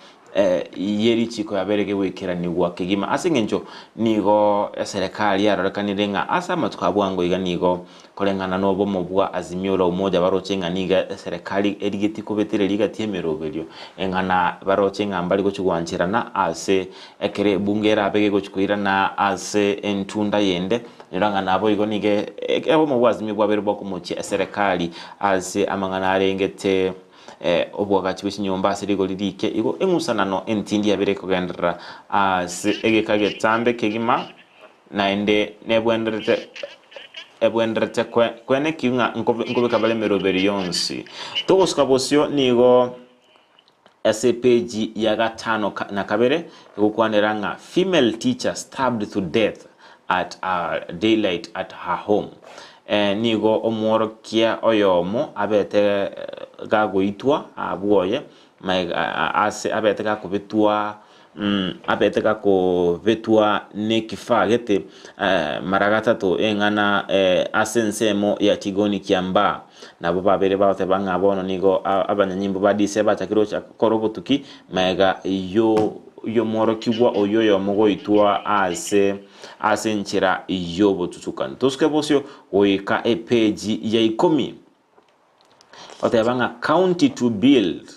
ye richiiko yabeire gegoikeranigwa kegima. Ase engencho nigo eserekari yarorekanire ng'a ase amatuko a bwango iga nigo koreng'ana nobomo bwa Azimio la Umoja baroche ng'a nigo eserekari erigetie kobetereria egati y'emeroberio eng'ana baroche ng'a mbari gochia gwancherana ase ekero ebunge erabe gegochia koirana ase entunda yende nyora ng'a naboigo nigo obomo bwa Azimio bwabeire bokomochia eserekari ase amang'ana arengete Obwagachi bwe chinyomba ase rigori rike igo eng'usanano entindi yabere ekogenderera ase egeka getambe kegima, naende nebwenderete ebwenderete kwenekigwa ng'a nkobeka bare emeroberi yonsi. Togosuka bosio nigo ase epeji ya gatano na kabere egokwanera ng'a female teacher stabbed to death at daylight at her home. Nigo omworokia oyomo abete gagoitwa bwoye, ase abete gakobetwa abete gakobetwa nekifaa gete mara gatato eng'ana ase ensemo ya Tigoni Kiambaa. Nabo babere bagoteba ng'a bono nigo abanyanyimbo ba DCI bachakire gocha gokora obotuki magega y'omworokigwa oyio oyomo goitwa ase Ase enchera y'obotutukani. Tosuke bosio goika epeji ya ikomi. Oteba ng'a county to build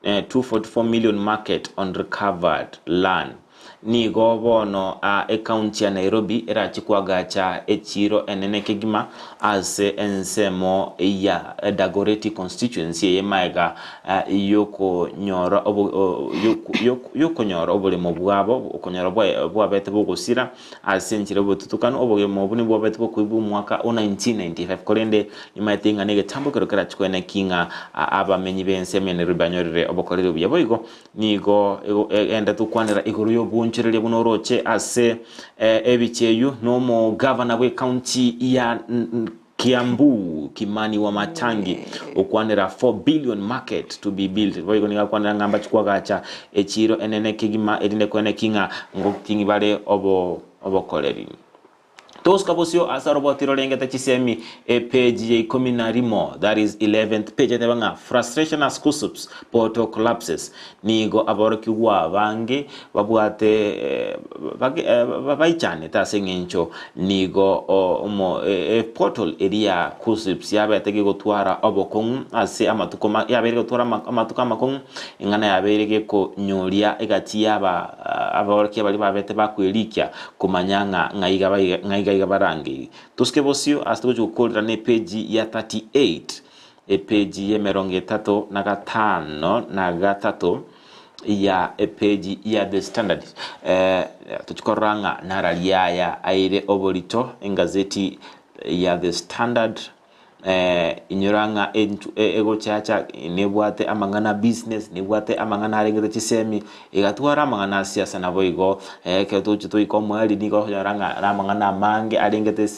244 million market on recovered land. Nigo bono ecounty ya Nairobi erachi kwagacha echiro enene kegima ase ensemo ya Dagoretti constituency eye maega y'okonyora y'okonyora oboremo bwabo, okonyora bwabete bogosira ase enchera y'obotutukanu, obogima obwo nigo bwabete bokoibwa omwaka o 1995, korende nimaete ng'a negetambo ekero kerachie koeneki ng'a abamenyi b'ensemo ya Nairobi banyorire obokoreri obuya. Boigo nigo egenderete gokwanera igoro y'obonchoreria buna oroche ase ebichie eyio na omogavana bw'ecounty ya Kiambu, Kimani Wamatangi, okwanera 4 billion market to be built. Boigo nigo akwanera ng'a mbachi kwagacha echiiro enene kegima erinde koeneki ng'a ngoting'i bare obo obokoreri. Togosuka bosio ase oroboti rorengete chisemi epage ya ikomi na rimo, that is 11th page, eteba ng'a frustration as KUSSPS portal collapses. Nigo aborokigwa abange babwate baichanete ase eng'encho nigo portal eria ya KUSSPS yabete gegotwara obokong'u ase amatuko yabeire egotwara amatuko amakong'u, eng'ana yabeire gekonyoria egati ya aborokia baria babete bakwerikia komanya ng'a ng'ai iga barangeiri. Tosuke bosio ase togochia gokorera ne page ya 38. Epeji y'emerongo etato na gatano na gatato ya epeji ya The Standard. Tochia korora ng'a narari aya aire oborito engazeti ya The Standard inyora ng'a egochacha nebwate amang'ana a business, nebwate amang'ana arengete chisemi, egatwara amang'ana a siasa naboigo ekero togochia toika omoerio nigo okonyora ng'a namang'ana amange arengete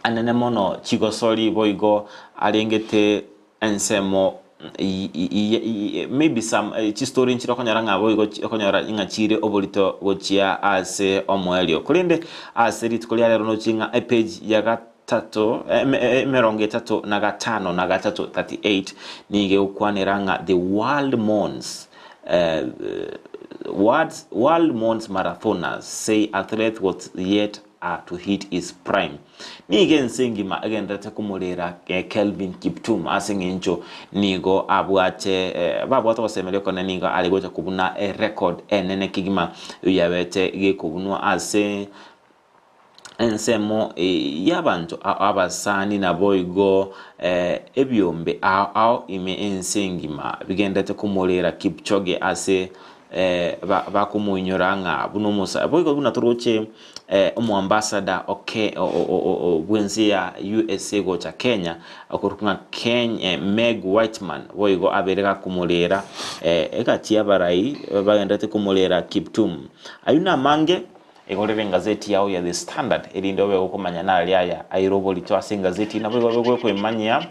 anene mono chigosori boigo arengete ensemo maybe some chistory nchire okonyora ng'a boigo okonyora ng'a chire oborito gochia ase omoerio. Korende ase rituko ria rero nochie ng'a epage ya gatato emerongo etato na gatano na gatato, 38, nigo egokwanera ng'a the world mourns world mourns marathoners say athlete was yet to hit his prime. Nigo ense engima egendererete komorera Kelvin Kiptum ase eng'encho nigo abwate babwate ogosemeria okonene nigo are gocha kobuna erecord enene kegima eyio yabete gekobunwa ase. Ensemo y'abanto abasani naboigo ebiombe ao ao ime ense engima bigenderete komorera Kipchoge ase bakomoinyora ng'a buna omosa boigo buna toroche omoambassador oke bw'ense ya USA gocha Kenya okorokwa ng'a Ken Meg Whitman boigo abere gakomorera egati y'abarai bagenderete komorera Kiptum. Ayio namange. Igorera engazeti yao ya The Standard, erinde obe gokomanya nari aya aire oborito ase engazeti, naboigo obe gokoimanyia,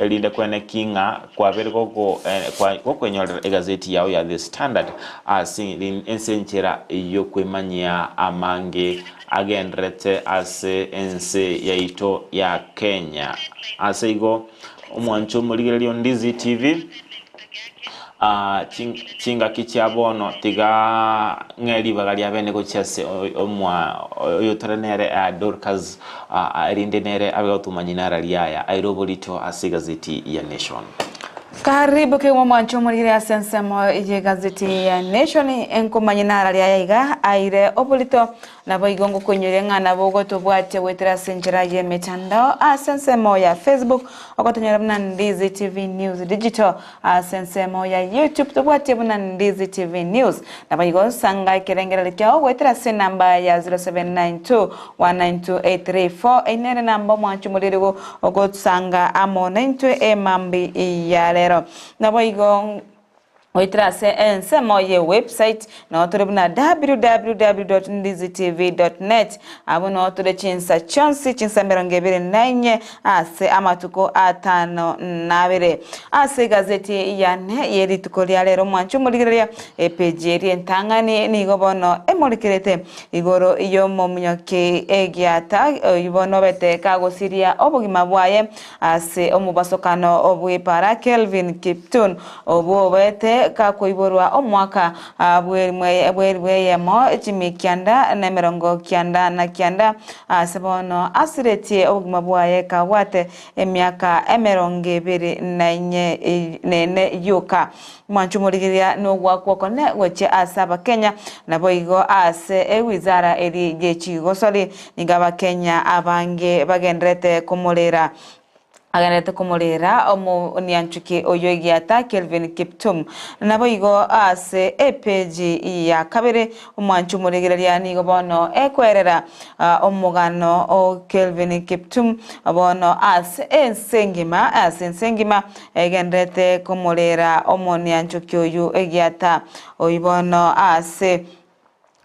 erinde kwene ki ng'a kwabere goko eh, kwa, gokwenyorera egazeti yao ya The Standard ase ense enchera y'okwemanyia amange agenderete ase ense yaito ya Kenya. Ase igo, omwancho omorigereria o Ndizi TV, Ah, ching- chingaki chia bono tiga ng'e ribaga ria bene gochia ase oy- omwa oyotore nere ah, Dorcas ah, erinde nere abe gotomanya inara riaya aire oborito ase egazeti ya Nation. Karibu kegima omwancho omorigere ase ensemo y'egazeti ya Nation enkomanye nara riaya iga aire oborito Naboigo ngokoinyoria ng'a nabo ogotobwatia goetera ase enchera y'emetandao ase ensemo ya Facebook, ogotonyora buna Ndizi TV News Digital, ase ensemo ya YouTube tobwatie buna Ndizi TV News. Naboigo sanga ekerengererio kiao goetera ase enamba ya 0792 192 834 eyio nere enamba omwanchi omoririgo ogosanga amo naintwe emambi ya rero. Naboigo. Goetera ase ensemo ye website noo tore buna www.ndizitv.net abwo noo tore chinsa chionsi chinsa emerongo ebere na inye ase amatuko atano na abere. Ase egazeti yane ye rituko ria rero mwanche omorigereria epeji eria entang'ani nigo bono emorikerete igoro y'omominyoki egiata oyio bono obete kagosiria obogima bwaye Ase omobasokano bw'epaara Kelvin Kiptum, obwo obete gakoiborwa omwaka bw'eyemo chimi kianda na emerongo kianda na kianda, ase bono asiretie obogima bwaye kabwate emiaka emerongo ebere na inye nene yoka. Mwanche omorigereria nogwakwa okone gochia ase Abakenya, naboigo ase ewizara eria ye chigosori. Nigo Abakenya abange bagendererete komorera agendererete komorera omonianchuki oyio egiata Kelvin Kiptum. Naboigo ase epeji ya kabere omwanchi omorigereria nigo bono ekwerera omogano o Kelvin Kiptum bono ase ense engima ase ense engima egendererete komorera omonianchuki oyio egiata oyio bono ase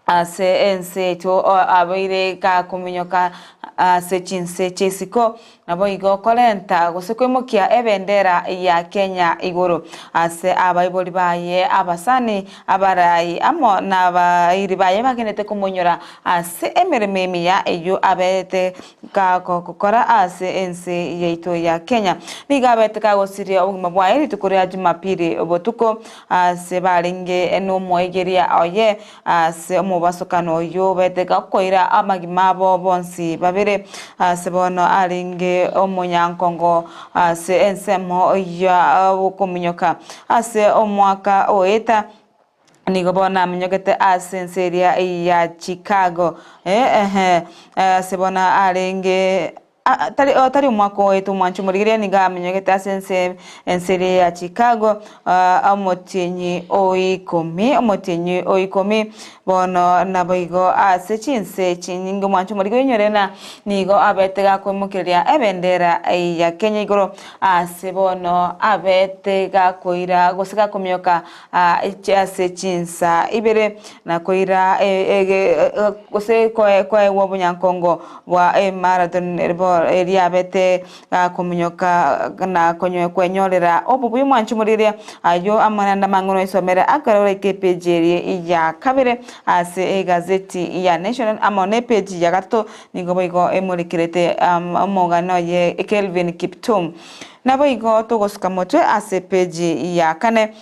Ase ense yaito abeire gakominyoka ase chinse chi'isiko, naboigo korenta gose koimokia ebendera ya Kenya igoro ase abaibori baye, abasani, abarai amo nabairi baye bagenderete komonyora ase emeremo emiya eyio aberete gakokora ase ense yaito ya Kenya. Nigo abete kagosiria obogima bwaye rituko ria Jumapili botuko Ase barenge nomoegeria oye ase omobasokano oyio obete gakoira amagima abo bonsi babere. Ase bono arenge omonyankongo ase ensemo ya okominyoka ase omwaka oeta, nigo bono aminyokete ase ense eria ya Chicago. Eeh, ase bono arenge Tari, oh, tari omwaka oito omwanchi omorigereria nigo amenyegete ase ense ense eria ya Chicago, ah, omotienyi o ikomi, omotienyi o ikomi. Bono naboigo ase chinse chinyinge omwanchi omorigereria oinyore ng'a nigo abete gakoimokereria ebendera ya Kenya igoro ase bono abete gakoira gose gakomioka ase chinsa ibere na koira gose koegwa obonyankongo bwa emarathon eriabete gakominyoka na kwenyorera obobuya omwanchi omorigereria ayio amo naende amang'ana oisomere akare oraike epeji eria ya kabere ase egazeti ya Nation amo ne epeji ya gatato nigo boigo emorekerete omogano oye Kelvin Kiptum. Naboigo togosuka motwe ase epeji ya kane.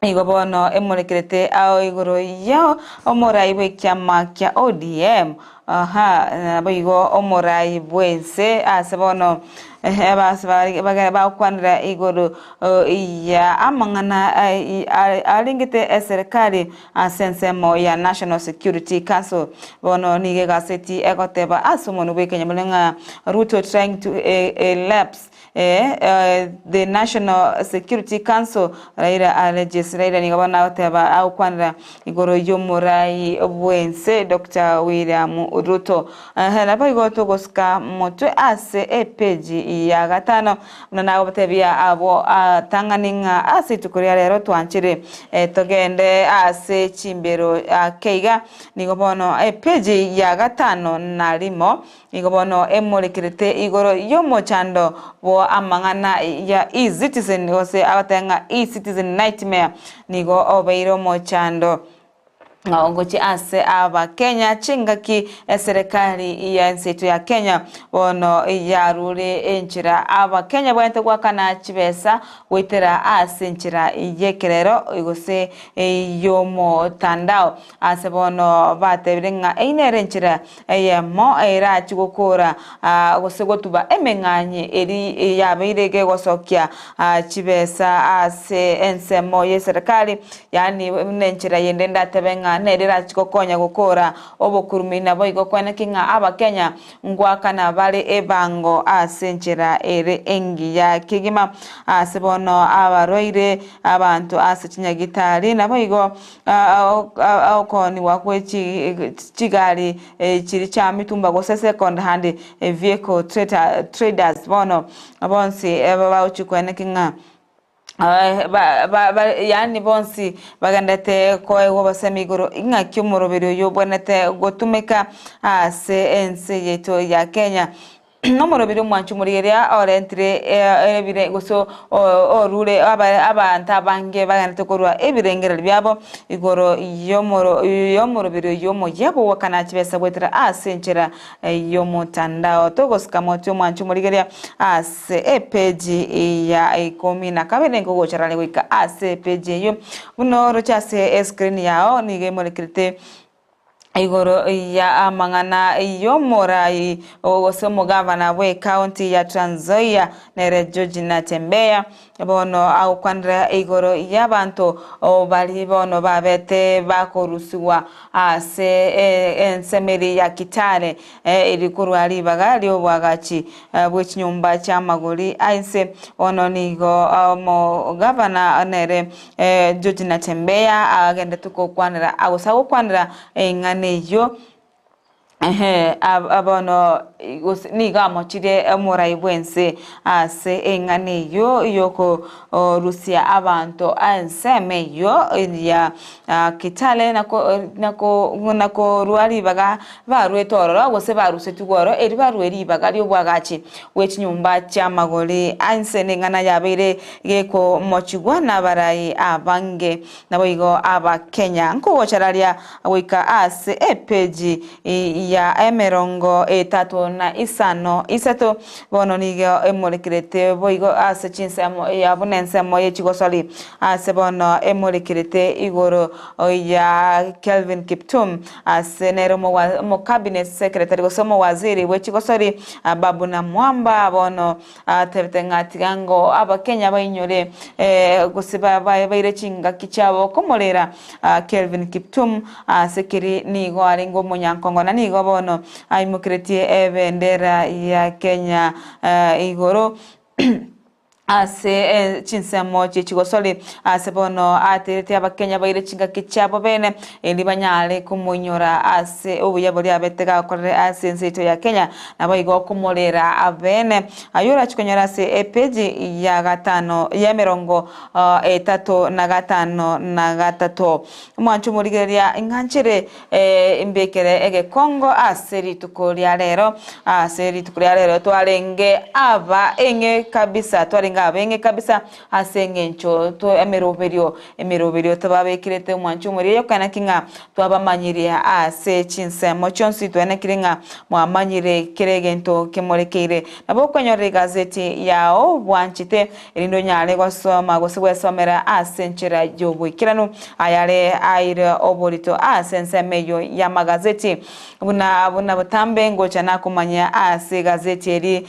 Nigo bono emorekerete ao igoro ya omorai bw'ekiama kia ODM. Aha, naboigo omorai bw'ense ase bono abase bagokwanera igoro ya amang'ana arengete eserekari ase ensemo ya National Security Council. Bono nigo egaseti egoteba ase omonwa bw'ekenyamorero ng'a Ruto trying to elapse The National Security Council Raila alleges Raila nigo bono agoteba agokwanera igoro y'omorai bw'ense Doctor William Ruto. Naboigo togosika motwe ase epeji ya gatano buna nagotebia abwo atang'ani ng'a ase rituko ria rero twanchire togende ase chimbero ake iga. Nigo bono epeji ya gatano na rimo Nigo bono emorekerete igoro y'omochando bw'amang'ana ya E-Citizen gose abateba ng'a E-Citizen Nightmare nigo obeire omochando gochia ase Abakenya chingaki eserekari y'ense yaito ya Kenya bono yarure enchera Abakenya bwenerete goakana chibesa goetera ase enchera y'ekerero gose y'omotandao. Ase bono batebire ng'a eyio nere enchera eyemo erachie gokoora gose gotuba emeng'anyi eri yabeire gegosokia chibesa ase ensemo y'eserekari, yaani buna enchera yende ndatebe ng'a nere erachie gokonya gokoora obokurumi naboigo kweneki ng'a Abakenya ngoakana bare ebango ase enchera ere engiya kegima. Ase bono abarwaire abanto ase chinyagitari naboigo Okoonigwa gwe chigari chiria chia mitumba gose second hand vehicle traders bono bonsi bagochia koeneki ng'a yaani bonsi bagendete koegwa obosemi igoro ng'aki omoroberi oyio obwenerete gotumeka ase ense yaito ya Kenya. Nomorobiri omwanchi omorigereria orentire ebire gose orure abanto abange bagenderete korua ebirengererio biabo igoro y'omorobiri oyio omoyia bw'ogokana chibesa goetera ase enchera y'omotandao. Togosika motwe omwanchi omorigereria ase epeji ya ikomi na kabere nkogochorania goika ase epeji eyio. Buna oroche ase escreen yao nigo emorekerete Igoro ya amang'ana y'omorai gose omogavana bw'ecounty ya Trans Nzoia nere George Natembeya bono agokwanera igoro y'abanto baria bono babete bakorusigwa ase ensemeri ya Kitale eri korwa ribaga ri'oboagachi bwe chinyomba chi'amagori a inse. Bono nigo omogavana nere George Natembeya agendete gokwanera gose agokwanera eng'ana eyio, ehe, bono gose nigo amochirie omorai bw'ense ase eng'ana eyio yokorusia abanto ensemo eyio ya Kitale na korua ribaga Barwete ororo, gose barusetigwe oro, erio barue ribaga ri'obwagachi bwe chinyomba chi'amagori a inse, neng'ana yabeire gekomochigwa nabarai abange, naboigo Abakenya. Nkogochararia goika ase epeji ya emerongo etato na isano isato, bono nigo emorekerete boigo ase chinsemo ya buna ensemo ye chigosori, ase bono emorekerete igoro ya Kelvin Kiptum, Ase nere omocabinet secretary gose omowaziri bwe chigosori Ababu Namwamba bono atebete ng'a tiga ngo abakenya bainyore gose baire chingaki chiabo komorera Kelvin Kiptum ase keri nigo arenge omonyankongo na nigo bono aimokeretie ebendera ya Kenya igoro. Ase chinsemo chie chigosori, ase bono ateretie Abakenya baire chingaki chiabo bene, erio banyare komoinyora ase obuya boria abete gakorire ase ense yaito ya Kenya, naboigo komorera abene. Ayio orachie konyora ase epeji ya gatano y'emerongo etato na gatano na gatato. Omwancho omorigereria ing'a nchere Imbekere egekongo ase rituko ria rero. Ase rituko ria rero twarenge aba eng'e kabisa, twarenge. abenge kabisa ase eng'encho to emeroberio emeroberio tobabekerete omwancho omoria yoka naki ng'a twabamanyirie ase chinsemo chionsi twenekire ng'a mwamanyire kera egento kemorekeire. Nabo okonyorera egazeti yao bwanchete erinde onyare gosoma gose gwesomera ase enchera y'oboikeranu ayare aire oborito ase ensemo eyio y'amagazeti. Buna buna botambe ngocha nakomanyia ase egazeti eri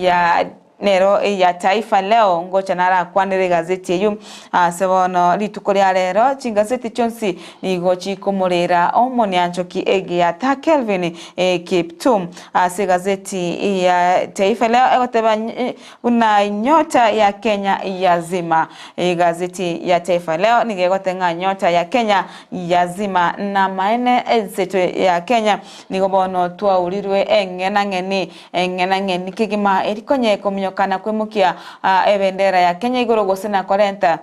ya nero ya Taifa Leo ngocha narakwanere egazeti eyio ase bono rituko ria rero chingazeti chionsi nigo chikomorera omonianchoki egiata Kelvin Kiptum ase egazeti ya Taifa Leo egoteba Buna Nyota ya Kenya yazima. Egazeti ya Taifa Leo nigo egoteba ng'a Nyota ya Kenya yazima. Namaene enseto ya Kenya nigo bono twaurirwe eng'enang'eni eng'enang'eni kegima eri konye kominyokana kwemokia ebendera ya Kenya igoro gose na korenta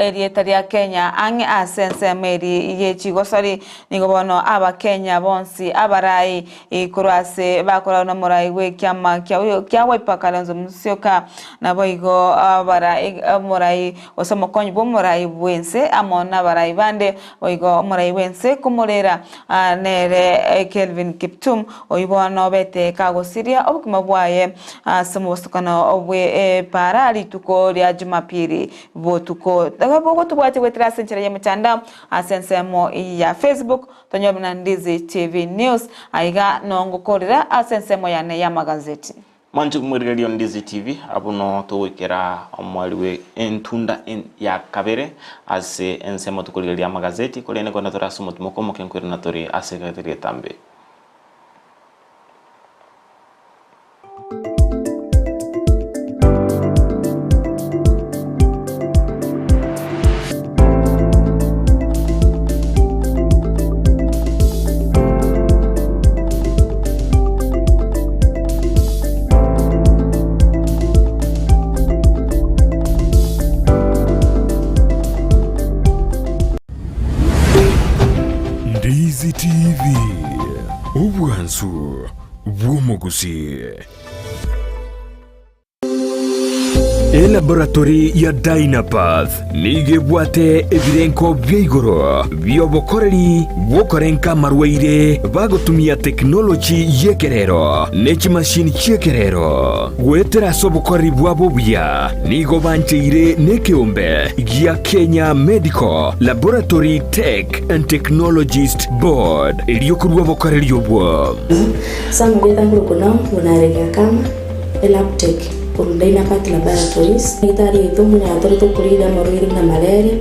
Erieta ria Kenya ang'e ase ensemo eri ye chigosori. Nigo bono Abakenya bonsi abarai korwa ase bakoragwa nomorai bw'ekiama kia Wiper Kalonzo Musyoka, naboigo abarai omorai gose omokonyi bw'omorai bw'ense amo nabarai bande, boigo omorai bw'ense komorera nere Kelvin Kiptum, oyio bono obete kagosiria obogima bwaye ase omobosokano bw'epaara rituko ria Jumapili botuko. Bogotobwatia goetera ase enchera y'emechando ase ensemo ya Facebook, tonyore buna Ndizi TV News. Aiga nongokorera ase ensemo yane y'amagazeti. Mwanche komorigereria Ndizi TV, abwo noo togoikera omweri bwe entunda ya kabere ase ensemo tokorigereria amagazeti, korende kore tore ase omotimoko omoke nkoirana tore ase egati ri'etambe. Ndizi TV, obwansu bw'omogusii. Elaboratory ya Dynapath nigo ebwate ebirenko bia igoro bi'obokoreri bw'okorenka amarwaire bagotumia tekinoloji y'ekerero ne chimashini chi'ekerero. Goetera ase obokoreri bwabo obuya nigo bancheire nekeombe gia Kenya Medical Laboratory Tech and Technologist Board erio korua obokoreri obwo. Samugeta ngurukuna buna Kama Elabtech korwa Dynapath Laboratories. Daktari oito buna tore tokorida amarwaire buna malaria,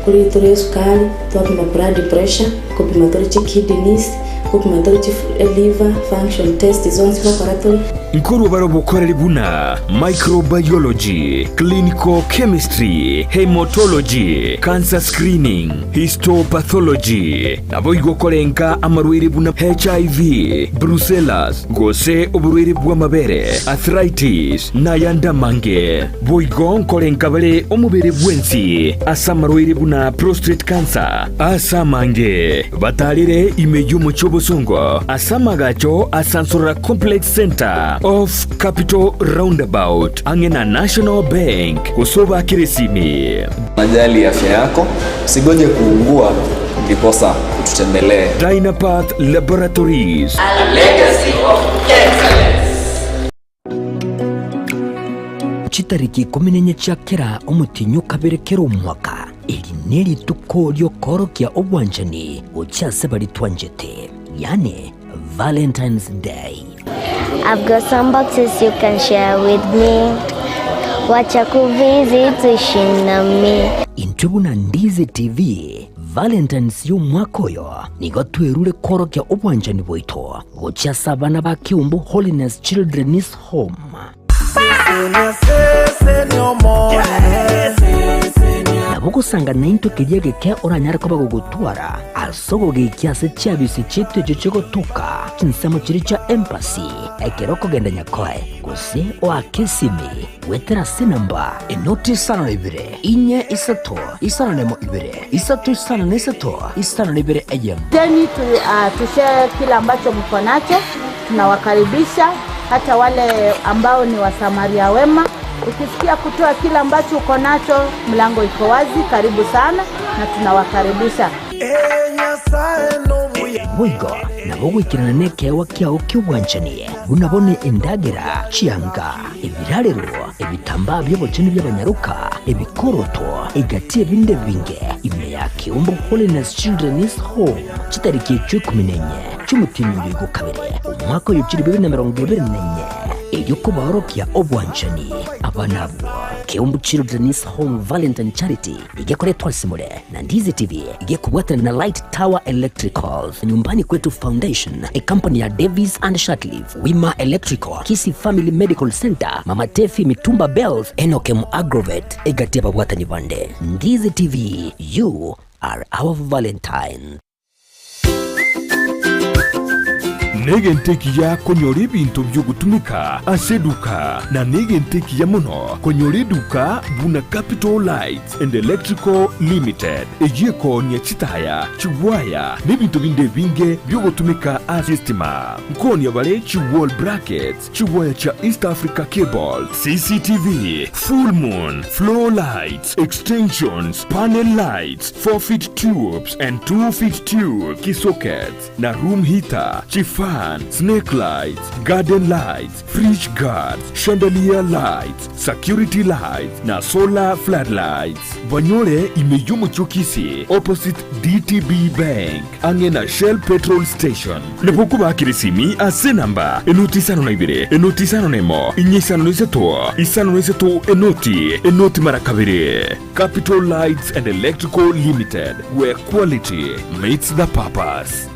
korida tore esukari, twapima blood pressure, kopima tore chikidneys, kopima tore chi liver function test zonsi gokora tore. Nkorwa bare obokoreri buna microbiology, clinical chemistry, haematology, cancer screening, histopathology, Naboigo korenka amarwaire buna HIV, brucellas, gose oborwaire bw'amabere, arthritis, na ayande amange. Boigo nkorenka bare omobere bwensi ase amarwaire buna prostate cancer. Ase amange, batarire ime y'omochie obosongo ase amagacho a Sansorora Complex Centre off Capital Roundabout ang'e na National Bank gose obakere esimi. Unajali afya yako, usigoje kuugua ndiposa ututembelee. Dynapath Laboratories. A legacy of excellence. Chitariki ikomi na inye chia kera omotienyi o kabere kera omwaka, eri nerituko ri'okoorokia obwanchani gochia ase baria twanchete, yaani Valentine's Day. I've got some boxes you can share with me Wacha kuvisit uishi na mi. Intwe buna Ndizi TV, Valentine's y'omwaka oyo nigo twerure koorokia obwanchani bwaito gochia ase abana ba Kiumbu Holiness Children's Home. Nabo ogosanga naintwe keria egeke oranyare koba gogotwara ase ogogekia ase chiabisi chiaito echio chigotoka chinsemo chiria chia embassy ekero okogenda Nyakoe gose oake esimi goetera ase enamba enoti isano na ibere inye isato isano na emo ibere isato isano na isato isano na ibere eyemo. Teni tu, uh, tushare kile ambacho mko nacho. Tunawakaribisha hata wale ambao ni wasamaria wema. Ukisikia kutoa kile ambacho uko nacho, mlango iko wazi. Karibu sana na tunawakaribisha. Boigo nabo goikerana nekeegwa kiao ki'obwanchani, buna bono endagera, chianga, ebirarero, ebitambaa bi'obochenu bi'abanyaroka, ebikoroto, egati ebinde ebinge, ime ya Keumbu Holiness Children's Home, chitariki echio ikomi na inye chi'omotienyi oyo igokabere, omwaka oyo chilifu ibere na emerongo ebere na inye, erio kobaorokia obwanchani abana abwo. Keumbu Children's Home Valentine Charity igekoretwa ase more na Ndizi TV igekobwatana na Light Tower Electricals, Nyumbani Kwetu Foundation, ecompany ya Davis and Shatliff, Wima Electrical, Kisii Family Medical Center, Mama Tefi Mitumba Bells, Enokem Agrovet, egati ababwatani bande. Ndizi TV, you are our Valentine. Negento ekiya konyora ebinto bi'ogotumeka ase eduka, na negento ekiya mono konyora eduka buna Capital Lights and Electrical Limited, eyio ekoonia chitaya, chigwaya, na ebinto binde ebinge bi'ogotumeka ase estima. Nkoonia bare chi wall brackets, chigwaya chia East Africa Cable, CCTV, full moon, floor lights, extensions, panel lights, 4 feet tubes and 2 feet tube, kisockets, na room heater, chifan, snake lights, garden lights, fridge guards, chandelier lights, security lights na solar floodlights. Banyore ime y'omochie o Kisii opposite DTB Bank ang'e na Shell petrol station. Nabo okobakera esimi ase enamba enoti isano na ibere enoti isano na emo inye isano na isato isano na isato enoti enoti mara kabere. Capital Lights and Electrical Limited, where quality meets the purpose.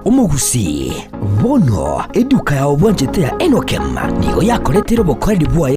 Omogusii, bono eduka yao bwanchete ya Enokem nigo yakoretire obokoreri bwaye.